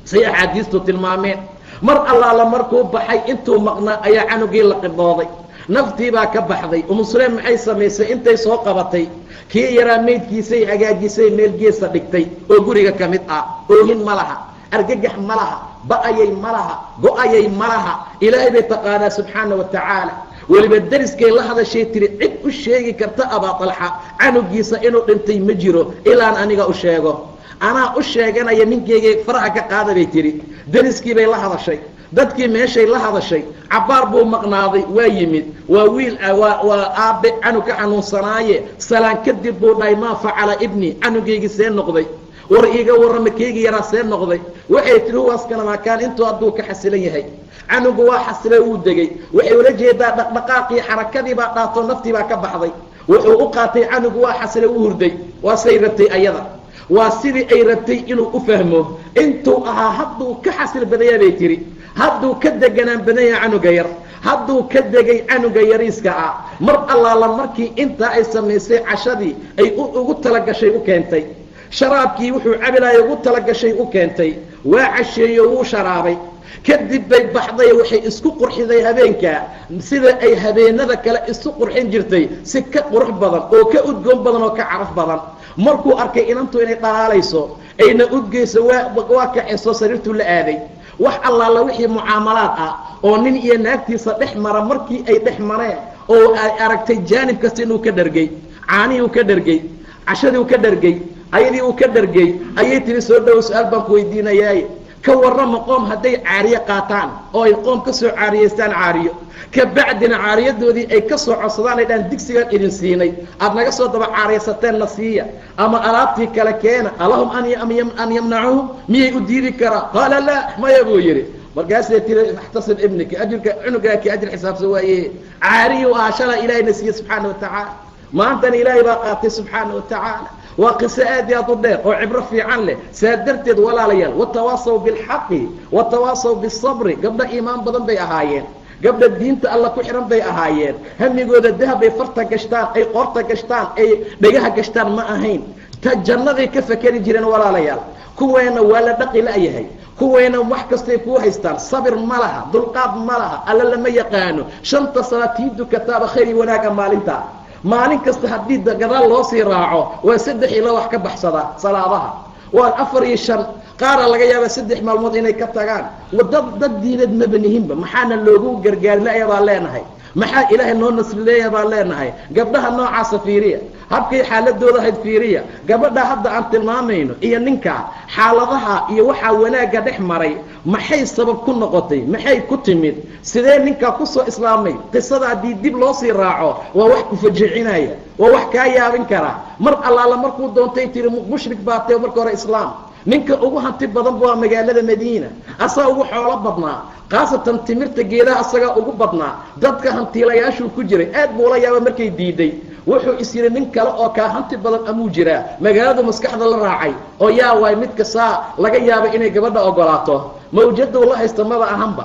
say axaadiistu tilmaameen. Mar allaala markuu baxay, intuu maqnaa ayaa canugii la qibdooday, naftii baa ka baxday. Umu Sulaym maxay samaysay? Intay soo qabatay kii yaraa meydkiisay hagaajisay, meel geesa dhigtay oo guriga ka mid ah. Oohin ma laha, argagax ma laha, ba'ayay ma laha, go'ayay ma laha. Ilaahay bay taqaanaa subxaana wa tacaala. Weliba dariskay la hadashay, tiri cid u sheegi karta Abaa Talxa canugiisa inuu dhintay ma jiro ilaan aniga u sheego. Anaa u sheeganaya, ninkaygay faraha ka qaada bay tiri. Dariskii bay la hadashay, dadkii meeshay la hadashay. Cabbaar buu maqnaaday, waa yimid. Waa wiil, waa aabbe canug ka xanuunsanaaye. Salaan kadib buu dhahay, maa facala ibni, canugaygii see noqday? War iiga warrama, keygii yaraa see noqday? Waxay tihi huwaaskana maakaan intuu hadduu ka xasilan yahay. Canugu waa xasilay, wuu degay. Waxay ula jeedaa dhaqdhaqaaqii xarakadii baa dhaato, naftii baa ka baxday. Wuxuu u qaatay canugu waa xasilay, wuu hurday. Waa say rabtay ayada, waa sidii ay rabtay inuu u fahmo. Intuu ahaa hadduu ka xasil badayaa bay tiri, hadduu ka deganaan badanya canuga yar, hadduu ka degay canuga yariiska ah. Mar allaala markii intaa ay samaysay, cashadii ay ugu talagashay u keentay, sharaabkii wuxuu cabilaaya ugu talagashay u keentay, waa casheeyo, wuu sharaabay. Kadib bay baxday, waxay isku qurxiday habeenka sida ay habeenada kale isu qurxin jirtay, si ka qurux badan oo ka udgoon badan oo ka caraf badan. Markuu arkay inantu inay dhalaalayso ayna udgeyso, waa kaxayso, sariirtuu la aaday. Wax allaala wixii mucaamalaad ah oo nin iyo naagtiisa dhex mara markii ay dhex mareen oo ay aragtay jaanib kasta inuu ka dhargey, caanihii uu ka dhargey, cashadii uu ka dhargey, ayadii uu ka dhargey, ayay tiri soo dhowow, su-aal baan ku weydiinayaaye, ka warrama qoom hadday caariye qaataan oo ay qoom ka soo caariyeystaan caariyo, ka bacdina caariyadoodii ay ka soo codsadaan, ay dhahaan digsigaan idin siinay aad naga soo daba caariyaysateen na siiya ama alaabtii kale keena, alahum an yamnacuuhum, miyay u diidi karaa? Qaala laa, maya buu yidhi. Markaasay tiri ixtasib ibnika, ajirka cunugaa ka ajir xisaabsan waaye. Caariyuu ahaa shalaa Ilaahayna siiye subxaana wa tacaala, maantana Ilaahay baa qaatay subxaana wa tacaala. Waa qiso aad iyo aad u dheer oo cibro fiican leh. Saa darteed walaalayaal, watawaasaw bilxaqi watawaasaw bisabri. Gabdho iimaan badan bay ahaayeen, gabdha diinta alla ku xihan bay ahaayeen. Hamigooda dahab ay farta gashtaan, ay qoorta gashtaan, ay dhegaha gashtaan ma ahayn, ta jannaday ka fakeri jireen walaalayaal. Kuweena waa la dhaqi la'yahay, kuweena wax kastay kuu haystaan, sabir ma laha, dulqaad ma laha, alla lama yaqaano. Shanta salaad tii dukataaba khayr iyo wanaaga maalintaa. Maalin kasta haddii gadaal loo sii raaco waa 3 ilo wax ka baxsada salaadaha, waa 4 iyo 5. Qaara laga yaaba 3 maalmood inay ka tagaan. Dad diineed maba nihinba. Maxaana loogu gargaari la'ya baa leenahay? Maxaa Ilaahay noo nasrileeya baa leenahay? Gabdhaha noocaasa fiiriya, habkay xaaladooda ahayd fiiriya. Gabadha hadda aan tilmaamayno iyo ninka xaaladaha iyo waxaa wanaagga dhex maray, maxay sabab ku noqotay? Maxay ku timid? Sidee ninkaa kusoo islaamay? Qisada haddii dib loo sii raaco waa wax ku fajicinaya, waa wax kaa yaabin karaa. Mar allaala markuu doontay tiri mushrik baa tae marka hore islaam. Ninka ugu hanti badan bu waa magaalada Madiina, asaa ugu xoolo badnaa, khaasatan timirta geedaha asagaa ugu badnaa, dadka hantiilayaashuu ku jiray. Aad buu la yaaba markay diiday. Wuxuu is yidhi nin kale oo kaa hanti badan amuu jiraa magaaladu, maskaxda la raacay oo yaa waay midka saa laga yaabay inay gabadha ogolaato. Mawjaduu la haysta maba ahanba,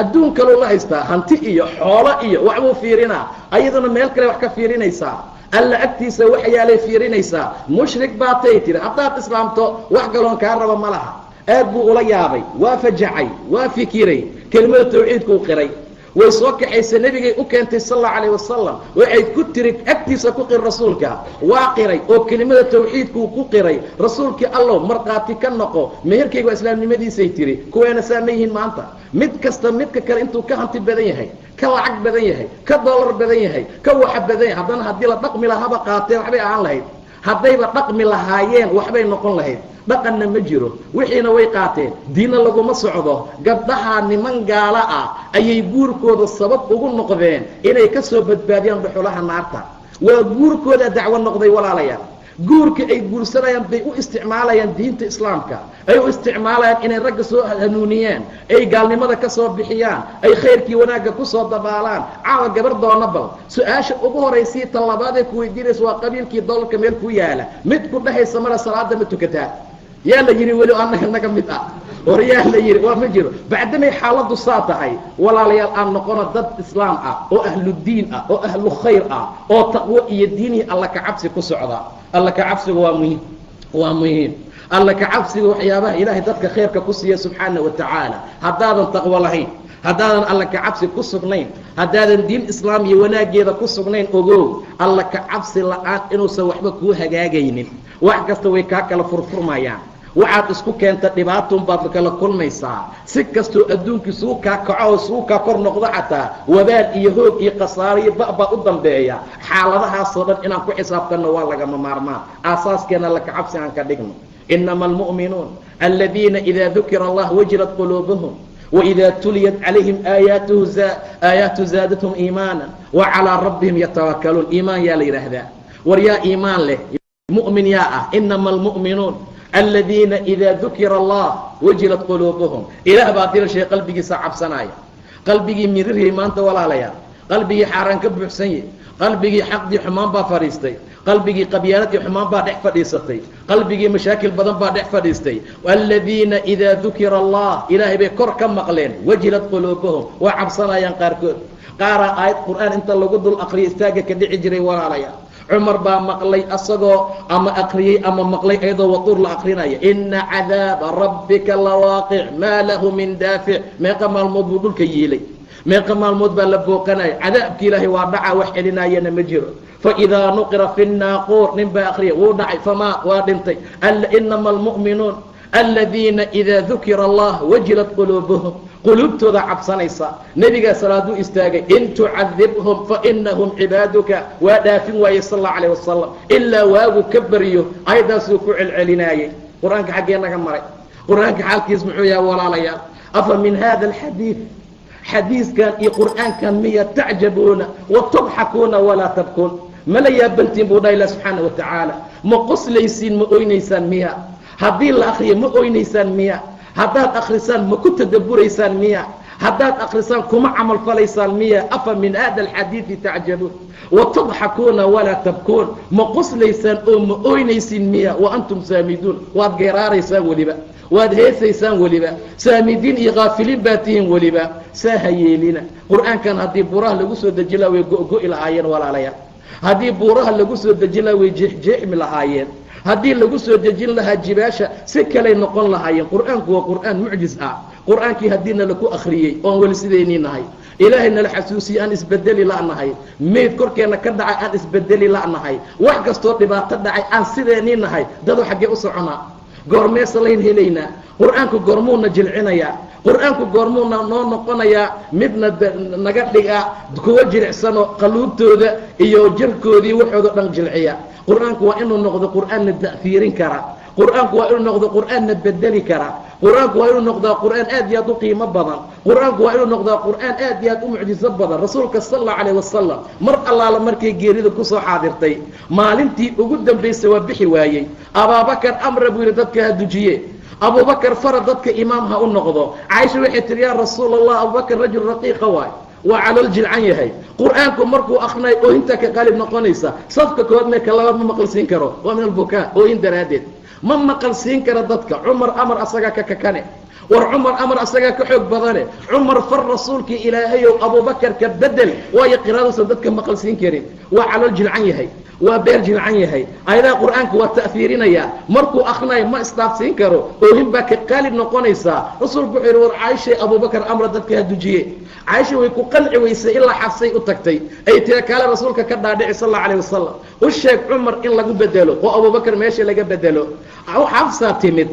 adduun kaleu la haystaa, hanti iyo xoolo iyo waxbuu fiirinaa, ayaduna meel kale wax ka fiirinaysaa, alla agtiisa wax yaalay fiirinaysaa. Mushrik baa tay tiri, haddaad islaamto wax galoon kaa raba ma laha. Aad buu ula yaabay, waa fajacay, waa fikiray, kelimada tawxiidkuu qiray. Way soo kaxaysa, nebigay u keentay sal allahu calayh wasalam. Waxay ku tiri agtiisa ku qir rasuulka. Waa qiray oo kelimada tawxiidkuu ku qiray. Rasuulkii allow, markhaati ka noqo, meherkayga waa islaamnimadiisay tiri. Kuweena saa ma yihiin maanta? Mid kasta midka kale intuu ka hanti badan yahay, ka lacag badan yahay, ka doolar badan yahay, ka waxa badan yahay, haddana haddii la dhaqmi lahaba qaateen waxbay ahaan lahayd. Haddayba dhaqmi lahaayeen waxbay noqon lahayd. Dhaqanna ma jiro, wixiina way qaateen, diinna laguma socdo. Gabdhaha niman gaala ah ayay guurkooda sabab ugu noqdeen inay ka soo badbaadiyaan dhuxulaha naarta. Waa guurkooda dacwo noqday, walaalayaal. Guurka ay guursanayaan bay u isticmaalayaan diinta islaamka, ay u isticmaalayaan inay ragga soo hanuuniyaan, ay gaalnimada ka soo bixiyaan, ay khayrkii wanaagga ku soo dabaalaan. Caawa gabar doona bal su-aasha ugu horaysii tan labaad ee ku weydiinaysa waa qabiilkii, dolarka meel ku yaala. Mid ku dhehaysa mara, salaada ma tukataa? Yaa la yidhi weli annaga naga mid ah? War yaa la yidhi? Waa ma jiro. Bacdamay xaaladdu saa tahay, walaalayaal, aan noqono dad islaam ah oo ahlu diin ah oo ahlu khayr ah oo taqwo iyo diinihii alla ka cabsi ku socda. Alla ka cabsigu waa muhiim, waa muhiim. Alla ka cabsiga waxyaabaha ilaahay dadka khayrka ku siiya subxaana wa tacaala. Haddaadan taqwo lahayn, haddaadan alla ka cabsi ku sugnayn, haddaadan diin islaam iyo wanaaggeeda ku sugnayn, ogow alla ka cabsi la-aan inuusan waxba kuu hagaagaynin. Wax kasta way kaa kala furfurmayaan. Waxaad isku keenta dhibaatun baad kala kulmaysaa. Si kastoo adduunkii suu kaa kaco oo suu kaa kor noqdo, xataa wabaal iyo hoog iyo khasaaro iyo ba-baa u dambeeya. Xaaladahaasoo dhan inaan ku xisaabtanno waa lagama maarmaan. Aasaaskeena alla ka cabsi aan ka dhigno. Inama almu'minuun aladiina idaa dukira allah wajilat quluubuhum وإذا تليت عليهم آياته آياته زادتهم إيمانا وعلى ربهم يتوكلون. إيمان yaa la yidhaahdaa? War yaa iimaan leh? Mu'min yaa ah? إنما المؤمنون الذين إذا ذكر الله وجلت قلوبهم. Ilaah baa dilashay qalbigiisa cabsanaya. Qalbigii miririyay maanta, walaalayaal. Qalbigii xaaraan ka buuxsanye, qalbigii xaqdii xumaan baa fadhiistay, qalbigii qabyaaladii xumaan baa dhex fadhiisatay, qalbigii mashaakil badan baa dhex fadhiistay. Aladiina idaa dukira allah, ilaahay bay kor ka maqleen, wajilat quluubuhum, waa cabsanayaan qaarkood. Qaaraa aayad qur'aan inta lagu dul aqriya istaagga ka dhici jiray, walaalayaal. Cumar baa maqlay asagoo ama aqriyey ama maqlay iyadoo watuur la aqrinaya, ina cadaaba rabbika lawaaqic maa lahu min daafic. Meeqa maalmood buu dhulka yiilay? Meeqa maalmood baa la booqanaya? Cadaabki ilaahay waa dhaca, wax celinayana ma jiro. Faidaa nuqira fi naaquur, nin baa akriya, wuu dhacay, famaa waa dhintay. Inama almu'minuun aladiina idaa dukira allah wajilat quluubuhum, quluubtooda cabsanaysa. Nebigaa salaaduu istaagay, in tucadibhum fainahum cibaaduka. Waa dhaafin waayey sal allau alayh wasalam ilaa waagu ka baryo, ayadaasuu ku celcelinaayey. Qur-aanka xaggee naga maray? Qur-aanka xaalkiis muxuu yahay, walaalayaal? Afa min hada alxadiid, xadiiskan iyo qur'aankan miya, tacjabuuna watadxakuuna walaa tabkuun? Mala yaabantiin buu dhaha ilah subxaana wa tacaala. Ma qoslaysiin? Ma oynaysaan miya? Haddii la akriyo ma oynaysaan miya? Haddaad akrisaan ma ku tadabburaysaan miya? Haddaad akrisaan kuma camal falaysaan miya? Afa min hada alxadiidi tacjabuun watadxakuuna walaa tabkuun. Ma qoslaysaan oo ma oynaysiin miya? Wa antum saamiduun, waad geeraaraysaan, weliba waad heesaysaan, weliba saamidiin iyo kaafiliin baa tihiin weliba. Saa ha yeelina. Qur-aankan haddii buuraha lagu soo deji laha way go-go'i lahaayeen, walaalayaal. Haddii buuraha lagu soo dejin lahaa way jeexjeexmi lahaayeen. Haddii lagu soo dejin lahaa jibaasha si kalay noqon lahaayeen. Qur-aanku waa qur-aan mucjis ah. Qur-aankii haddiina laku akriyey oon weli sidaynii nahay, ilaahay nala xasuusiyey, aan isbedeli la'nahay, meyd korkeenna ka dhacay aan isbedeli la'nahay, wax kastoo dhibaato dhacay aan sideennii nahay, dado xaggee u soconaa? Goormeese layn helaynaa? Qur-aanku goormuuna jilcinayaa? Qur-aanku goormuuna noo noqonayaa midna naga dhiga kuwa jilicsanoo qaluubtooda iyo jirkoodii waxooda dhan jilciya? Qur-aanku waa inuu noqdo qur-aanna ta'hiirin kara. Qur-aanku waa inuu noqdo qur-aanna bedeli kara. Qur-aanku waa inuu noqdaa qur-aan aad iyo aad u qiimo badan. Qur-aanku waa inuu noqdaa qur-aan aad iyo aad u mucjiso badan. Rasuulka sal allahu calayh wasalam mar allaala markay geerida kusoo xaadirtay, maalintii ugu dambaysay, waa bixi waayey. Abaabakar amra buu yidhi, dadka ha dujiye. Abubakar fara, dadka imaam ha u noqdo. Caaisha waxay tihi, yaa rasuul allah, Abubakar rajul raqiiqa waay, waa calool jilcan yahay. Qur-aanku markuu akrinay oohintaa ka qaalib noqonaysa. Safka koowaad mee ka labaad ma maqal siin karo, waa min albukaa, oohin daraaddeed ma maqal siin karo dadka. Cumar amar, asagaa ka kakane. War Cumar amar, asagaa ka xoog badane. Cumar far, rasuulkii ilaahayow, Abubakar ka bedel, waayo qiraaduusan dadka maqal siin karin, waa calool jilcan yahay. Waa beer jilcan yahay. Aayadaha Qur'aanka waa ta'fiirinaya. Markuu akhrinayo ma isdhaafsiin karo, oohin baa ka qaalib noqonaysaa. Rasuulku wuxuu yidhi, war Caaishay, Abuubakar amra dadka ha dujiye. Caaisha way ku qanci weysay ilaa Xafsay u tagtay, ay tira, kaale rasuulka ka dhaadhici sal allahu alayh wasalam, u sheeg Cumar in lagu bedelo oo Abuubakar meesha laga bedelo. Xafsaa timid,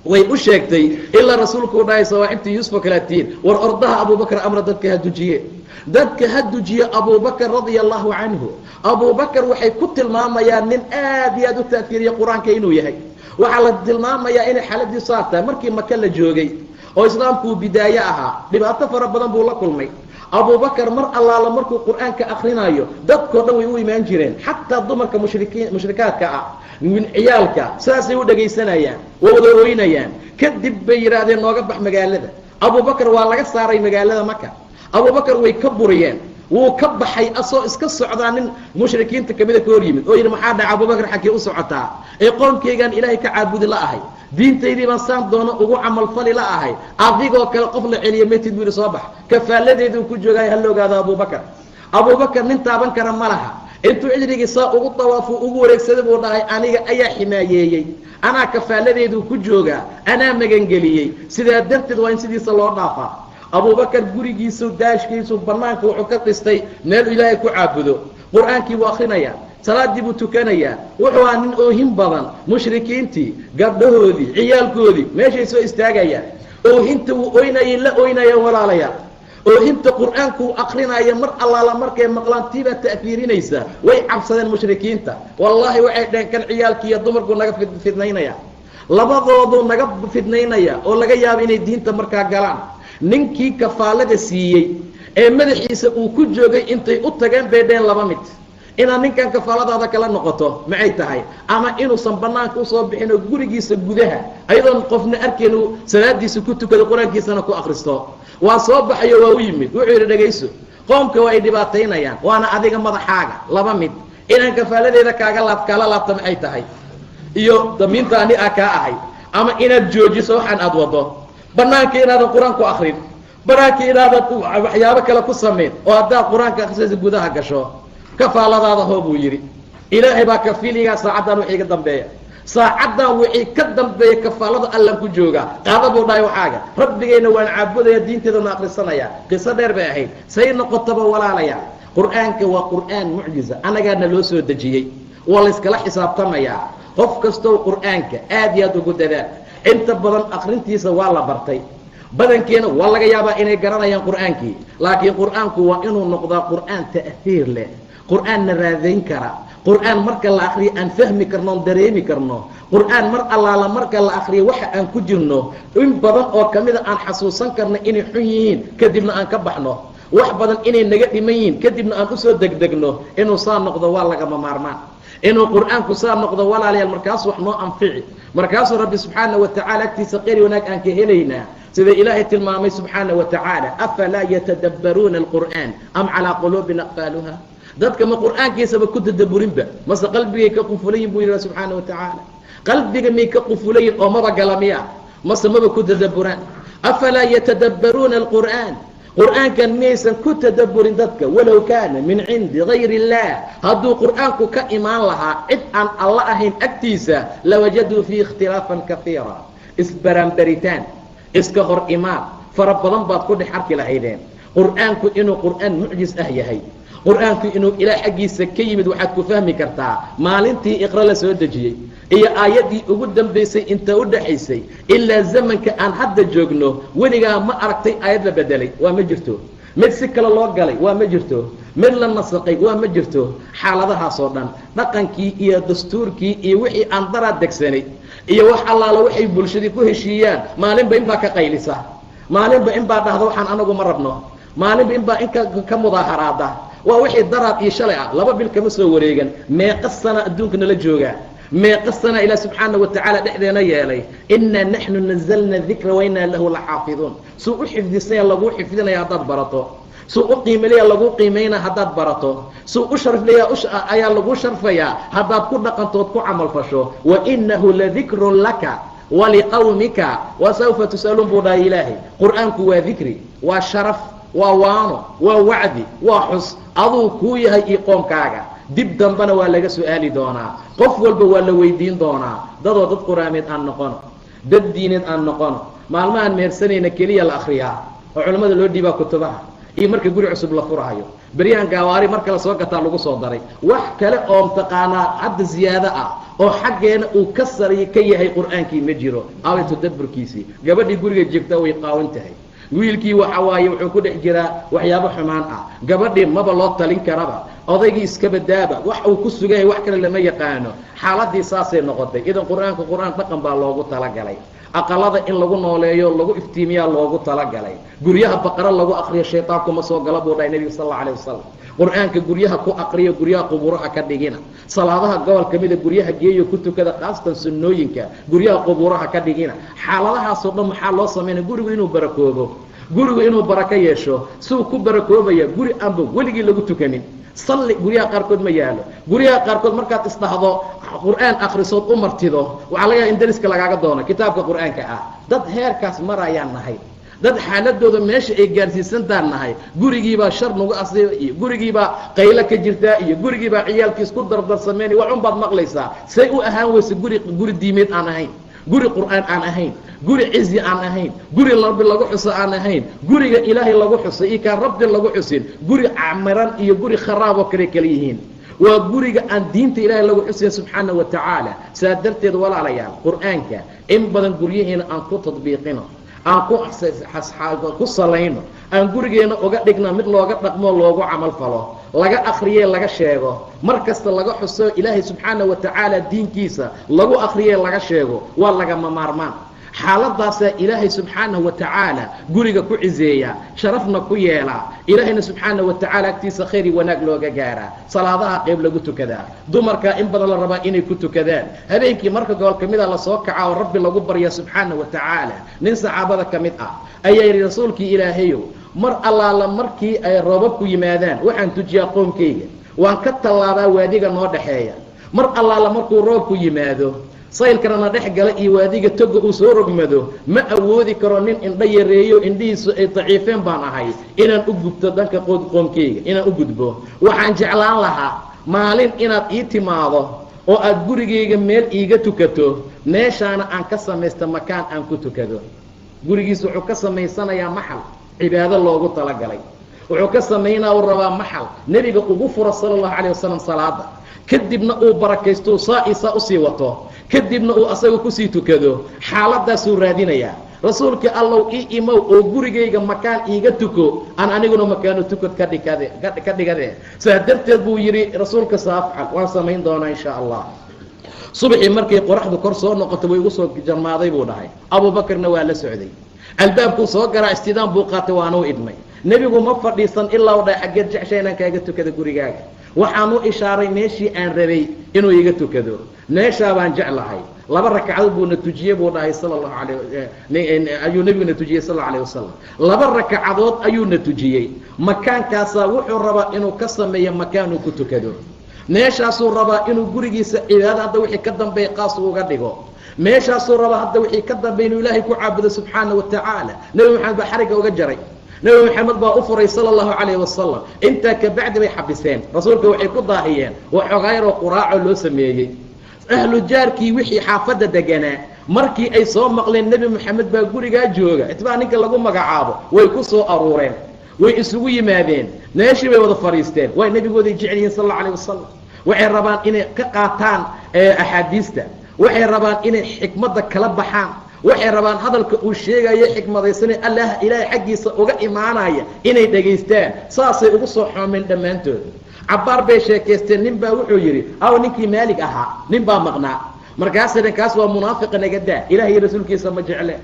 way u sheegtay, ilaa rasuulku u dhahay, sawaaxibtii Yuusuf oo kalea tihiin, war ordaha Abuubakar amra dadka ha dujiye, dadka ha dujiye. Abuubakar radia allahu canhu, Abuubakar waxay ku tilmaamayaan nin aad iyo aad u ta'fiiriya Qur-aanka inuu yahay. Waxaa la tilmaamayaa inay xaaladiisu saa tahay markii Maka la joogay oo islaamku uu bidaaye ahaa. Dhibaato fara badan buu la kulmay Abuubakar. Mar allaala markuu Qur-aanka akrinaayo, dadkao dhan way u imaan jireen, xataa dumarka mushrikiin mushrikaadka ah, ciyaalka, saasay u dhegaysanayaan, waa wada ooynayaan. Kadib bay yidhaahdeen, nooga bax magaalada. Abuubakar waa laga saaray magaalada Maka. Abuubakar way ka buriyeen, wuu ka baxay. Asoo iska socdaa nin mushrikiinta kamida ka hor yimid oo yidhi, maxaa dhaca Abuubakar, xaggee u socotaa? Ee qoomkaygaan Ilaahay ka caabudi la ahay, diintaydii baan saan doono ugu camalfali la ahay, adigoo kale qof la celiya matid, buu yidhi. Soo bax. Kafaaladeeduu ku joogaay. Ha la ogaado Abuubakar, Abuubakar nin taaban kara ma laha. Intuu cijrigii saa ugu dawaafuu ugu wareegsaday buu dhahay, aniga ayaa ximaayeeyey, anaa kafaaladeeduu ku joogaa, anaa magangeliyey, sidaa darteed waa in sidiisa loo dhaafaa. Abuubakar gurigiisu daashkiisu banaanka wuxuu ka dhistay meel Ilaahay ku caabudo. Qur-aankii buu akrinayaa, salaadii buu tukanayaa. Wuxuu ahaa nin oohin badan. Mushrikiintii gabdhahoodii, ciyaalkoodii meeshay soo istaagayaan, oohinta wuu oynayay la oynayaan. Walaalayaal, oohinta Qur-aankuu akrinaya mar allaala markay maqlaan, tiibaa ta'fiirinaysa. Way cabsadeen mushrikiinta. Wallaahi, waxay dhaheen, kan ciyaalkiiyo dumarku naga fidnaynaya, labadooduu naga fidnaynaya oo laga yaabo inay diinta markaa galaan. Ninkii kafaalada siiyey ee madaxiisa uu ku joogay intay u tageen bay dheheen, laba mid: inaad ninkan kafaaladaada kala noqoto maxay tahay, ama inuusan banaanka usoo bixin oo gurigiisa gudaha ayadoon qofna arkayn uu salaadiisa ku tukado, Qur-aankiisana ku akristo. Waa soo baxayo, waa u yimid. Wuxuu yidhi, dhegayso, qoomka waa ay dhibaataynayaan, waana adiga madaxaaga. Laba mid: inaan kafaaladeeda kaaga laab kaala laabto maxay tahay iyo damiinta ani a kaa ahay, ama inaad joojiso waxaan aad wado, banaanka inaadan Qur-aan ku akrin, banaanka inaadan waxyaabo kale ku samayn, oo haddaad Qur-aanka akrisaysa gudaha gasho. Kafaaladaada hoo, buu yidhi. Ilaahay baa kafiiligaa. Saacaddan wixii ka dambeeya, saacaddan wixii ka dambeeya, kafaalada Allan ku joogaa. Qaada, buu dhahay, waxaaga. Rabbigayna waan caabudaya, diinteedana akrisanaya. Qiso dheer bay ahayd. Say noqotaba, walaalaya, Qur-aanka waa Qur-aan mucjiza, annagaana loo soo dejiyey, waa layskala xisaabtamayaa. Qof kastow Qur-aanka aad iyo aad ugu dadaal. Inta badan akrintiisa waa la bartay, badankeena waa laga yaabaa inay garanayaan Qur-aankii, laakiin Qur-aanku waa inuu noqdaa Qur-aan ta'hiir leh, Qur-aanna raadayn kara, Qur-aan marka la akriyo aan fahmi karno oon dareemi karno, Qur-aan mar allaala marka la akriyo waxa aan ku jirno in badan oo kamida aan xasuusan karno inay xun yihiin, kadibna aan ka baxno, wax badan inay naga dhiman yihiin, kadibna aan usoo degdegno. Inuu saa noqdo waa lagama maarmaan, inuu Qur-aanku saa noqdo, walaalayaal. Markaasu wax noo anfici, markaasuu Rabbi subxaana wa tacaala agtiisa qeyr wanaag aan ka helaynaa, sida Ilaahay tilmaamay subxaana wa tacaala, afalaa yatadabbaruuna alqur'aan am calaa quluubin aqfaaluha. Dadka ma Qur'aankiisaba ku tadaburinba, mase qalbigay ka qufulayin, buu yidhi subxaana wa tacaala. Qalbiga may ka qufulayin oo maba gala miya, mase maba ku tadaburaan? Afalaa yatadabbaruuna alqur'aan, Qur'aankan miyaysan ku tadaburin dadka? Walow kaana min cindi gayri اllah, hadduu Qur'aanku ka imaan lahaa cid aan Alla ahayn agtiisa, lawajaduu fiihi ikhtilaafan kafiira, isbaraanbaritaan, iska hor imaan fara badan baad ku dhex arki lahaydeen. Qur'aanku inuu Qur'aan mucjis ah yahay, Qur-aanku inuu Ilaah xaggiisa ka yimid, waxaad ku fahmi kartaa maalintii Iqra la soo dejiyey iyo aayaddii ugu dambaysay inta u dhaxaysay ilaa zamanka aan hadda joogno, weligaa ma aragtay aayad la bedelay? Waa ma jirto. Mid si kale loo galay waa ma jirto. Mid la nasaqay waa ma jirto. Xaaladahaasoo dhan, dhaqankii iyo dastuurkii iyo wixii aan daraad degsanay iyo wax allaala waxay bulshadii ku heshiiyaan, maalinba inbaa ka qaylisa, maalinba inbaa dhahda waxaan anagu ma rabno, maalinba inbaa inka ka mudaaharaada. Waa wixii daraad iyo shalay ah, 2 bil kama soo wareegan. Meeqa sana adduunka nala joogaa? Meeqa sana Ilaah subxaana wa tacaala dhexdeena yeelay? Innaa naxnu nazalna dikra wa innaa lahu laxaafiduun. Suu u xifdisanya laguu xifdinaya haddaad barato, suu u qiimalaya laguu qiimaynaa haddaad barato, suu u sharflaya ayaa laguu sharfayaa haddaad ku dhaqantood ku camalfasho. Wa inahu ladikrun laka waliqawmika wasawfa tus'aluun, buu dhahay Ilaahay. Qur-aanku waa dikri, waa sharaf, waa waano, waa wacdi, waa xus aduu kuu yahay iyo qoomkaaga. Dib dambena waa laga su'aali doonaa, qof walba waa la weydiin doonaa. Dadoo dad quraameed aan noqono, dad diineed aan noqono. Maalmahaan mehersanayna keliya la akriyaa oo culimmada loo dhiibaa kutubaha, iyo marka guri cusub la furaayo, beryahan gaawaari marka la soo gataa lagu soo daray. Wax kale oo mtaqaanaa hadda ziyaado ah oo xaggeena uu ka sariy ka yahay qur-aankii ma jiro. Aaway tadabburkiisii? Gabadhii guriga joogtaa way qaawan tahay, wiilkii waxa waaye wuxuu ku dhex jiraa waxyaabo xumaan ah, gabadhii maba loo talin karaba, odaygii iska badaaba, wax uu ku sugan yahay wax kale lama yaqaano. Xaaladii saasay noqotay. Idan qur-aanku qur-aan dhaqan baa loogu talagalay, aqalada in lagu nooleeyo, lagu iftiimiyaa loogu talagalay. Guryaha Baqaro lagu akriyo shaytaanku ma soo gala buu dhahay Nebiga sal alla alayh wasalam. Qur-aanka guryaha ku aqriyo, guryaha qubuuraha ka dhigina. Salaadaha gobol ka mida guryaha geeyo ku tukada, khaasatan sunnooyinka, guryaha qubuuraha ka dhigina. Xaaladahaasoo dhan maxaa loo samaynaya? Gurigu inuu barakoobo, gurigu inuu barako yeesho. Siuu ku barakoobaya guri aanba weligii lagu tukanin? Salli guryaha qaarkood ma yaalo. Guryaha qaarkood markaad isdhahdo qur-aan akrisood u martido, waxaa laga yaaba in dariska lagaaga doono kitaabka qur-aanka ah. Dad heerkaas marayaan nahay, dad xaaladooda meesha ay gaarsiisantaan nahay. Gurigiibaa shar nagu asiiba, iyo gurigiibaa qaylo ka jirtaa, iyo gurigiibaa ciyaalkiis ku dardarsameen, wax un baad maqlaysaa. Say u ahaan weyse guri guri diimeed aan ahayn, guri qur-aan aan ahayn, guri cizi aan ahayn, guri Rabbi lagu xuso aan ahayn? Guriga Ilaahay lagu xusay iyo kaan Rabbi lagu xusin, guri camiran iyo guri kharaab oo kale kala yihiin, waa guriga aan diinta Ilaahay lagu xusayn subxaana wa tacaala. Saa darteed walaalayaal, qur-aanka in badan guryaheena aan ku tadbiiqino, aan ku salayno, aan gurigeena uga dhigna mid looga dhaqmo, loogu camal falo, laga akriyee, laga sheego, mar kasta laga xuso Ilaahay subxaana wa tacaala, diinkiisa lagu akriyee, laga sheego. Waa lagama maarmaan. Xaaladaasaa Ilaahay subxaanahu wa tacaala guriga ku ciseeya, sharafna ku yeelaa, Ilaahayna subxaana wa tacaala agtiisa khayr iyo wanaag looga gaaraa. Salaadaha qayb lagu tukadaa, dumarkaa in badan la rabaa inay ku tukadaan. Habeenkii marka gobol ka mida lasoo kacaa oo Rabbi lagu barya subxaana wa tacaala. Nin saxaabada ka mid ah ayaa yidhi: "Rasuulkii Ilaahayow, mar allaala markii ay roobabku yimaadaan waxaan tujiyaa qoomkayga, waan ka tallaabaa waadiga noo dhaxeeya. Mar allaala markuu roobku yimaado, saylkana na dhex gala iyo waadiga toga uu soo rogmado, ma awoodi karo, nin indho yareeyo, indhihiisu ay daciifeen baan ahay, inaan u gubto dhanka qoomkayga, inaan u gudbo. Waxaan jeclaan lahaa maalin inaad ii timaado oo aad gurigayga meel iiga tukato, meeshaana aan ka samaysto makaan aan ku tukado." Gurigiis wuxuu ka samaysanayaa maxal cibaado loogu talagalay. Wuxuu ka samaynaa uu rabaa maxal Nebiga ugu furo sala allahu calayh wasalam salaada, kadibna uu barakaysto, saa isaa usii wato, kadibna uu asaga kusii tukado. Xaaladaasuu raadinayaa. "Rasuulkii Allow, ii imow oo gurigayga makaan iiga tuko, aan aniguna makaano tukad ka dhikade ka dhigade." Saa darteed buu yidhi rasuulka: "Saafcal, waan samayn doonaa insha Allah." Subaxii markay qoraxdu kor soo noqoto way igu soo jarmaaday buu dhahay. Abuubakarna waa la socday. Albaabkuu soo garaa, istidaan buu qaatay, waanuu idmay. Nebigu ma fadhiisan ilaa u dhahay: "Xaggeed jecesha inaan kaaga tukada gurigaaga?" Waxaan u ishaaray meeshii aan rabay inuu iga tukado. "Meeshaa baan jeclahay." Laba ragcadood buuna tujiyey buu dhahay sala allahu alayh ayuu nebiguna tujiyey sal alla alayh wasalam. Laba ragcadood ayuuna tujiyey. Makaankaasaa wuxuu rabaa inuu ka sameeyo makaanuu ku tukado. Meeshaasuu rabaa inuu gurigiisa cibaado hadda wixii ka dambeeya qaas uga dhigo. Meeshaasuu rabaa hadda wixii ka dambeya inuu Ilaahay ku caabudo subxaana wa tacaala. Nebi Maxamed baa xarigga uga jaray, Nebi Maxamed baa u furay sala allahu calayhi wasalam. Intaa kabacdi bay xabiseen rasuulka, waxay ku daahiyeen waxoogaa yaroo quraaco loo sameeyey. Ahlu jaarkii wixii xaafadda deganaa markii ay soo maqleen Nebi Moxamed baa gurigaa jooga, itbaa ninka lagu magacaabo, way ku soo aruureen, way isugu yimaadeen, meeshii bay wada fadhiisteen. Way nebigooday jecel yihiin sal alla alayh wasalam. Waxay rabaan inay ka qaataan axaadiista, waxay rabaan inay xikmadda kala baxaan, waxay rabaan hadalka uu sheegayo xikmadaysanay Allah Ilaahay xaggiisa uga imaanaya inay dhegaystaan. Saasay ugu soo xoomeen dhammaantood. Cabbaar bay sheekaysteen. Nin baa wuxuu yidhi: "Aw ninkii Maalig ahaa?" Nin baa maqnaa. Markaasay dhan: "Kaas waa munaafiqa, naga daa, Ilaah iyo rasuulkiisa ma jecle,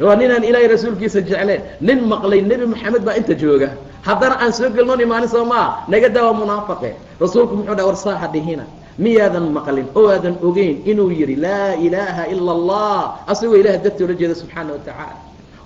waa ninaan Ilaahay rasuulkiisa jecleen. Nin maqlay Nebi Moxamed baa inta jooga, haddana aan soo gelnoon imaanin, soo maa? Naga daa, waa munaafaqe." Rasuulku muxuu dhaha: "War saaha dhihina. Miyaadan maqlin oo aadan ogeyn inuu yidhi laa ilaaha ila allah asagoo Ilaah dartii ula jeeda subxaana wa tacaala?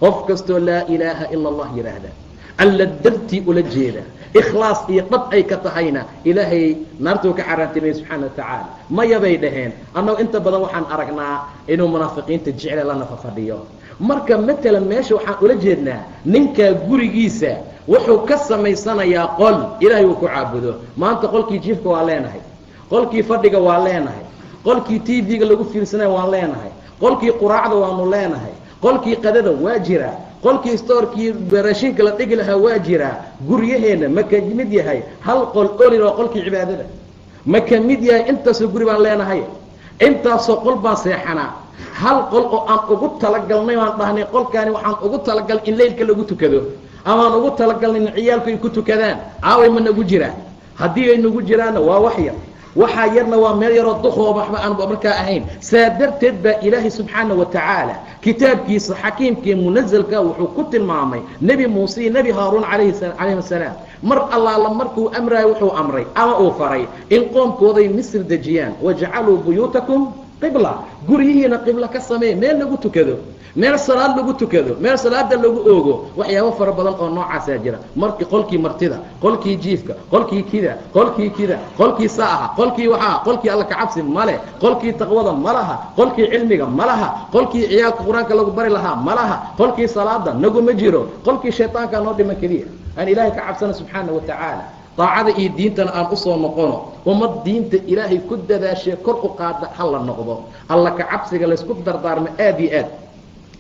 Qof kastoo laa ilaaha ila allah yidhaahda, Alla dartii ula jeeda, ikhlaas iyo dhab ay ka tahayna, Ilaahay naartuu ka xaaraantimaya subxaana wa tacaala." "Maya," bay dhaheen, "annagu inta badan waxaan aragnaa inuu munaafiqiinta jecle lana fafadhiyo." Marka matalan meesha waxaan ula jeednaa ninkaa gurigiisa Wuxuu ka samaysanayaa qol ilaahay uu ku caabudo. Maanta qolkii jiifka waa leenahay, qolkii fadhiga waa leenahay, qolkii TV-ga lagu fiirsanaya waan leenahay, qolkii quraacda waanu leenahay, qolkii qadada waa jiraa, qolkii stoorkii raashinka la dhigi lahaa waa jiraa. Guryaheenna ma ka mid yahay hal qol olin oo qolkii cibaadada? Ma ka mid yahay? Intaasoo guri baan leenahay, intaasoo qol baan seexanaa, hal qol oo aan ugu talagalnay baan dhahnay qolkaani waxaan ugu talagalnay in leylka lagu tukado, amaan ugu talagalnay in ciyaalku ay ku tukadaan, aaway ma nagu jiraa? Haddii ay nagu jiraanna waa wax yar, waxaa yarna waa meel yaroo duqooba waxba aan markaa ahayn. Saa darteed baa Ilaahay subxaana wa tacaala kitaabkiisa xakiimkii munazalka wuxuu ku tilmaamay Nebi Muuse iyo Nebi Haaruun calayhim asalaam. Mar allaala markuu amraayo wuxuu amray ama uu faray in qoomkooday Misr dejiyaan, wajcaluu buyuutakum qibla, guryihiina qibla ka sameeye, meel lagu tukado, meel salaad lagu tukado, meel salaada lagu oogo. Waxyaabo fara badan oo noocaasaa jira. Markii qolkii martida, qolkii jiifka, qolkii kida, qolkii kida, qolkii saaha, qolkii waxaa, qolkii alla kacabsi male, qolkii taqwada ma laha, qolkii cilmiga ma laha, qolkii ciyaalka qur-aanka lagu bari lahaa ma laha, qolkii salaada naguma jiro, qolkii shaytaankaa noo dhiman keliya. Aan Ilaahay ka cabsano subxaana wa tacaala, daacada iyo diintana aan usoo noqono. Ummad diinta Ilaahay ku dadaashee kor u qaada ha la noqdo. Alla ka cabsiga laysku dardaarmo aad iyo aad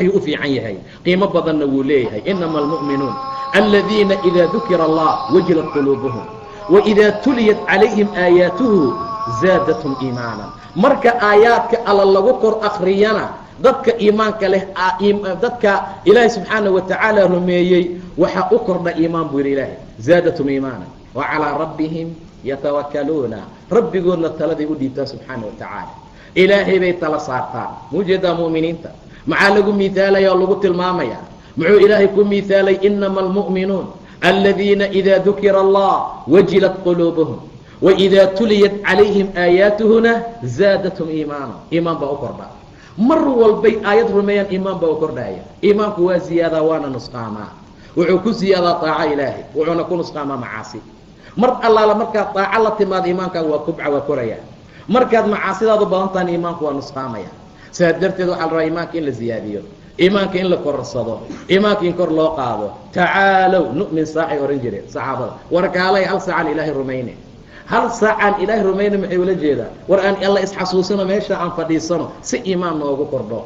ayuu u fiican yahay, qiimo badanna wuu leeyahay. Inama almu'minuun aladiina idaa dukira allah wajilat quluubuhum waidaa tuliyat calayhim aayaatuhu zaadathum iimaana. Marka aayaadka alla lagu kor akriyana, dadka iimaanka leh, dadka Ilaahay subxaana wa tacaala rumeeyey, waxaa u kordha iimaan buu yidhi Ilaahay, zaadathum iimaana wa calaa rabbihim yatawakkaluuna. Rabbigoodna taladay u dhiibtaan subxaana wa tacaala, Ilaahay bay tala saartaan. Muujeedaa mu'miniinta maxaa lagu miaalaya oo lagu tilmaamaya? Muxuu Ilaahay ku miaalay? Inama almu'minuun aladiina idaa dukira allah wajilat quluubuhum waidaa tuliyat calayhim aayaatuhuna zaadathum iimaana. Iimaan baa u kordha mar walbay aayad rumeeyaan, iimaan baa u kordhaya. Iimaanku waa ziyaadaa waana nusqaamaa. Wuxuu ku ziyaadaa taaco Ilaahay, wuxuuna ku nusqaamaa macaasi. Mar allaala markaad taaco la timaado, iimaankaagu waa kubca, waa koraya. Markaad macaasidaadu badan tahana, iimaanku waa nusqaamaya. Sidaa darteed waxaa la rabaa iimaanka in la ziyaadiyo, iimaanka in la korarsado, iimaanka in kor loo qaado. Tacaalow nu'min saacay ohan jireen saxaabada, war kaalay hal saacaan Ilaahay rumayne. Hal saacaan Ilaahay rumayne maxay ula jeedaa? War aan Alla isxasuusino, meesha aan fadhiisano si iimaan noogu kordho.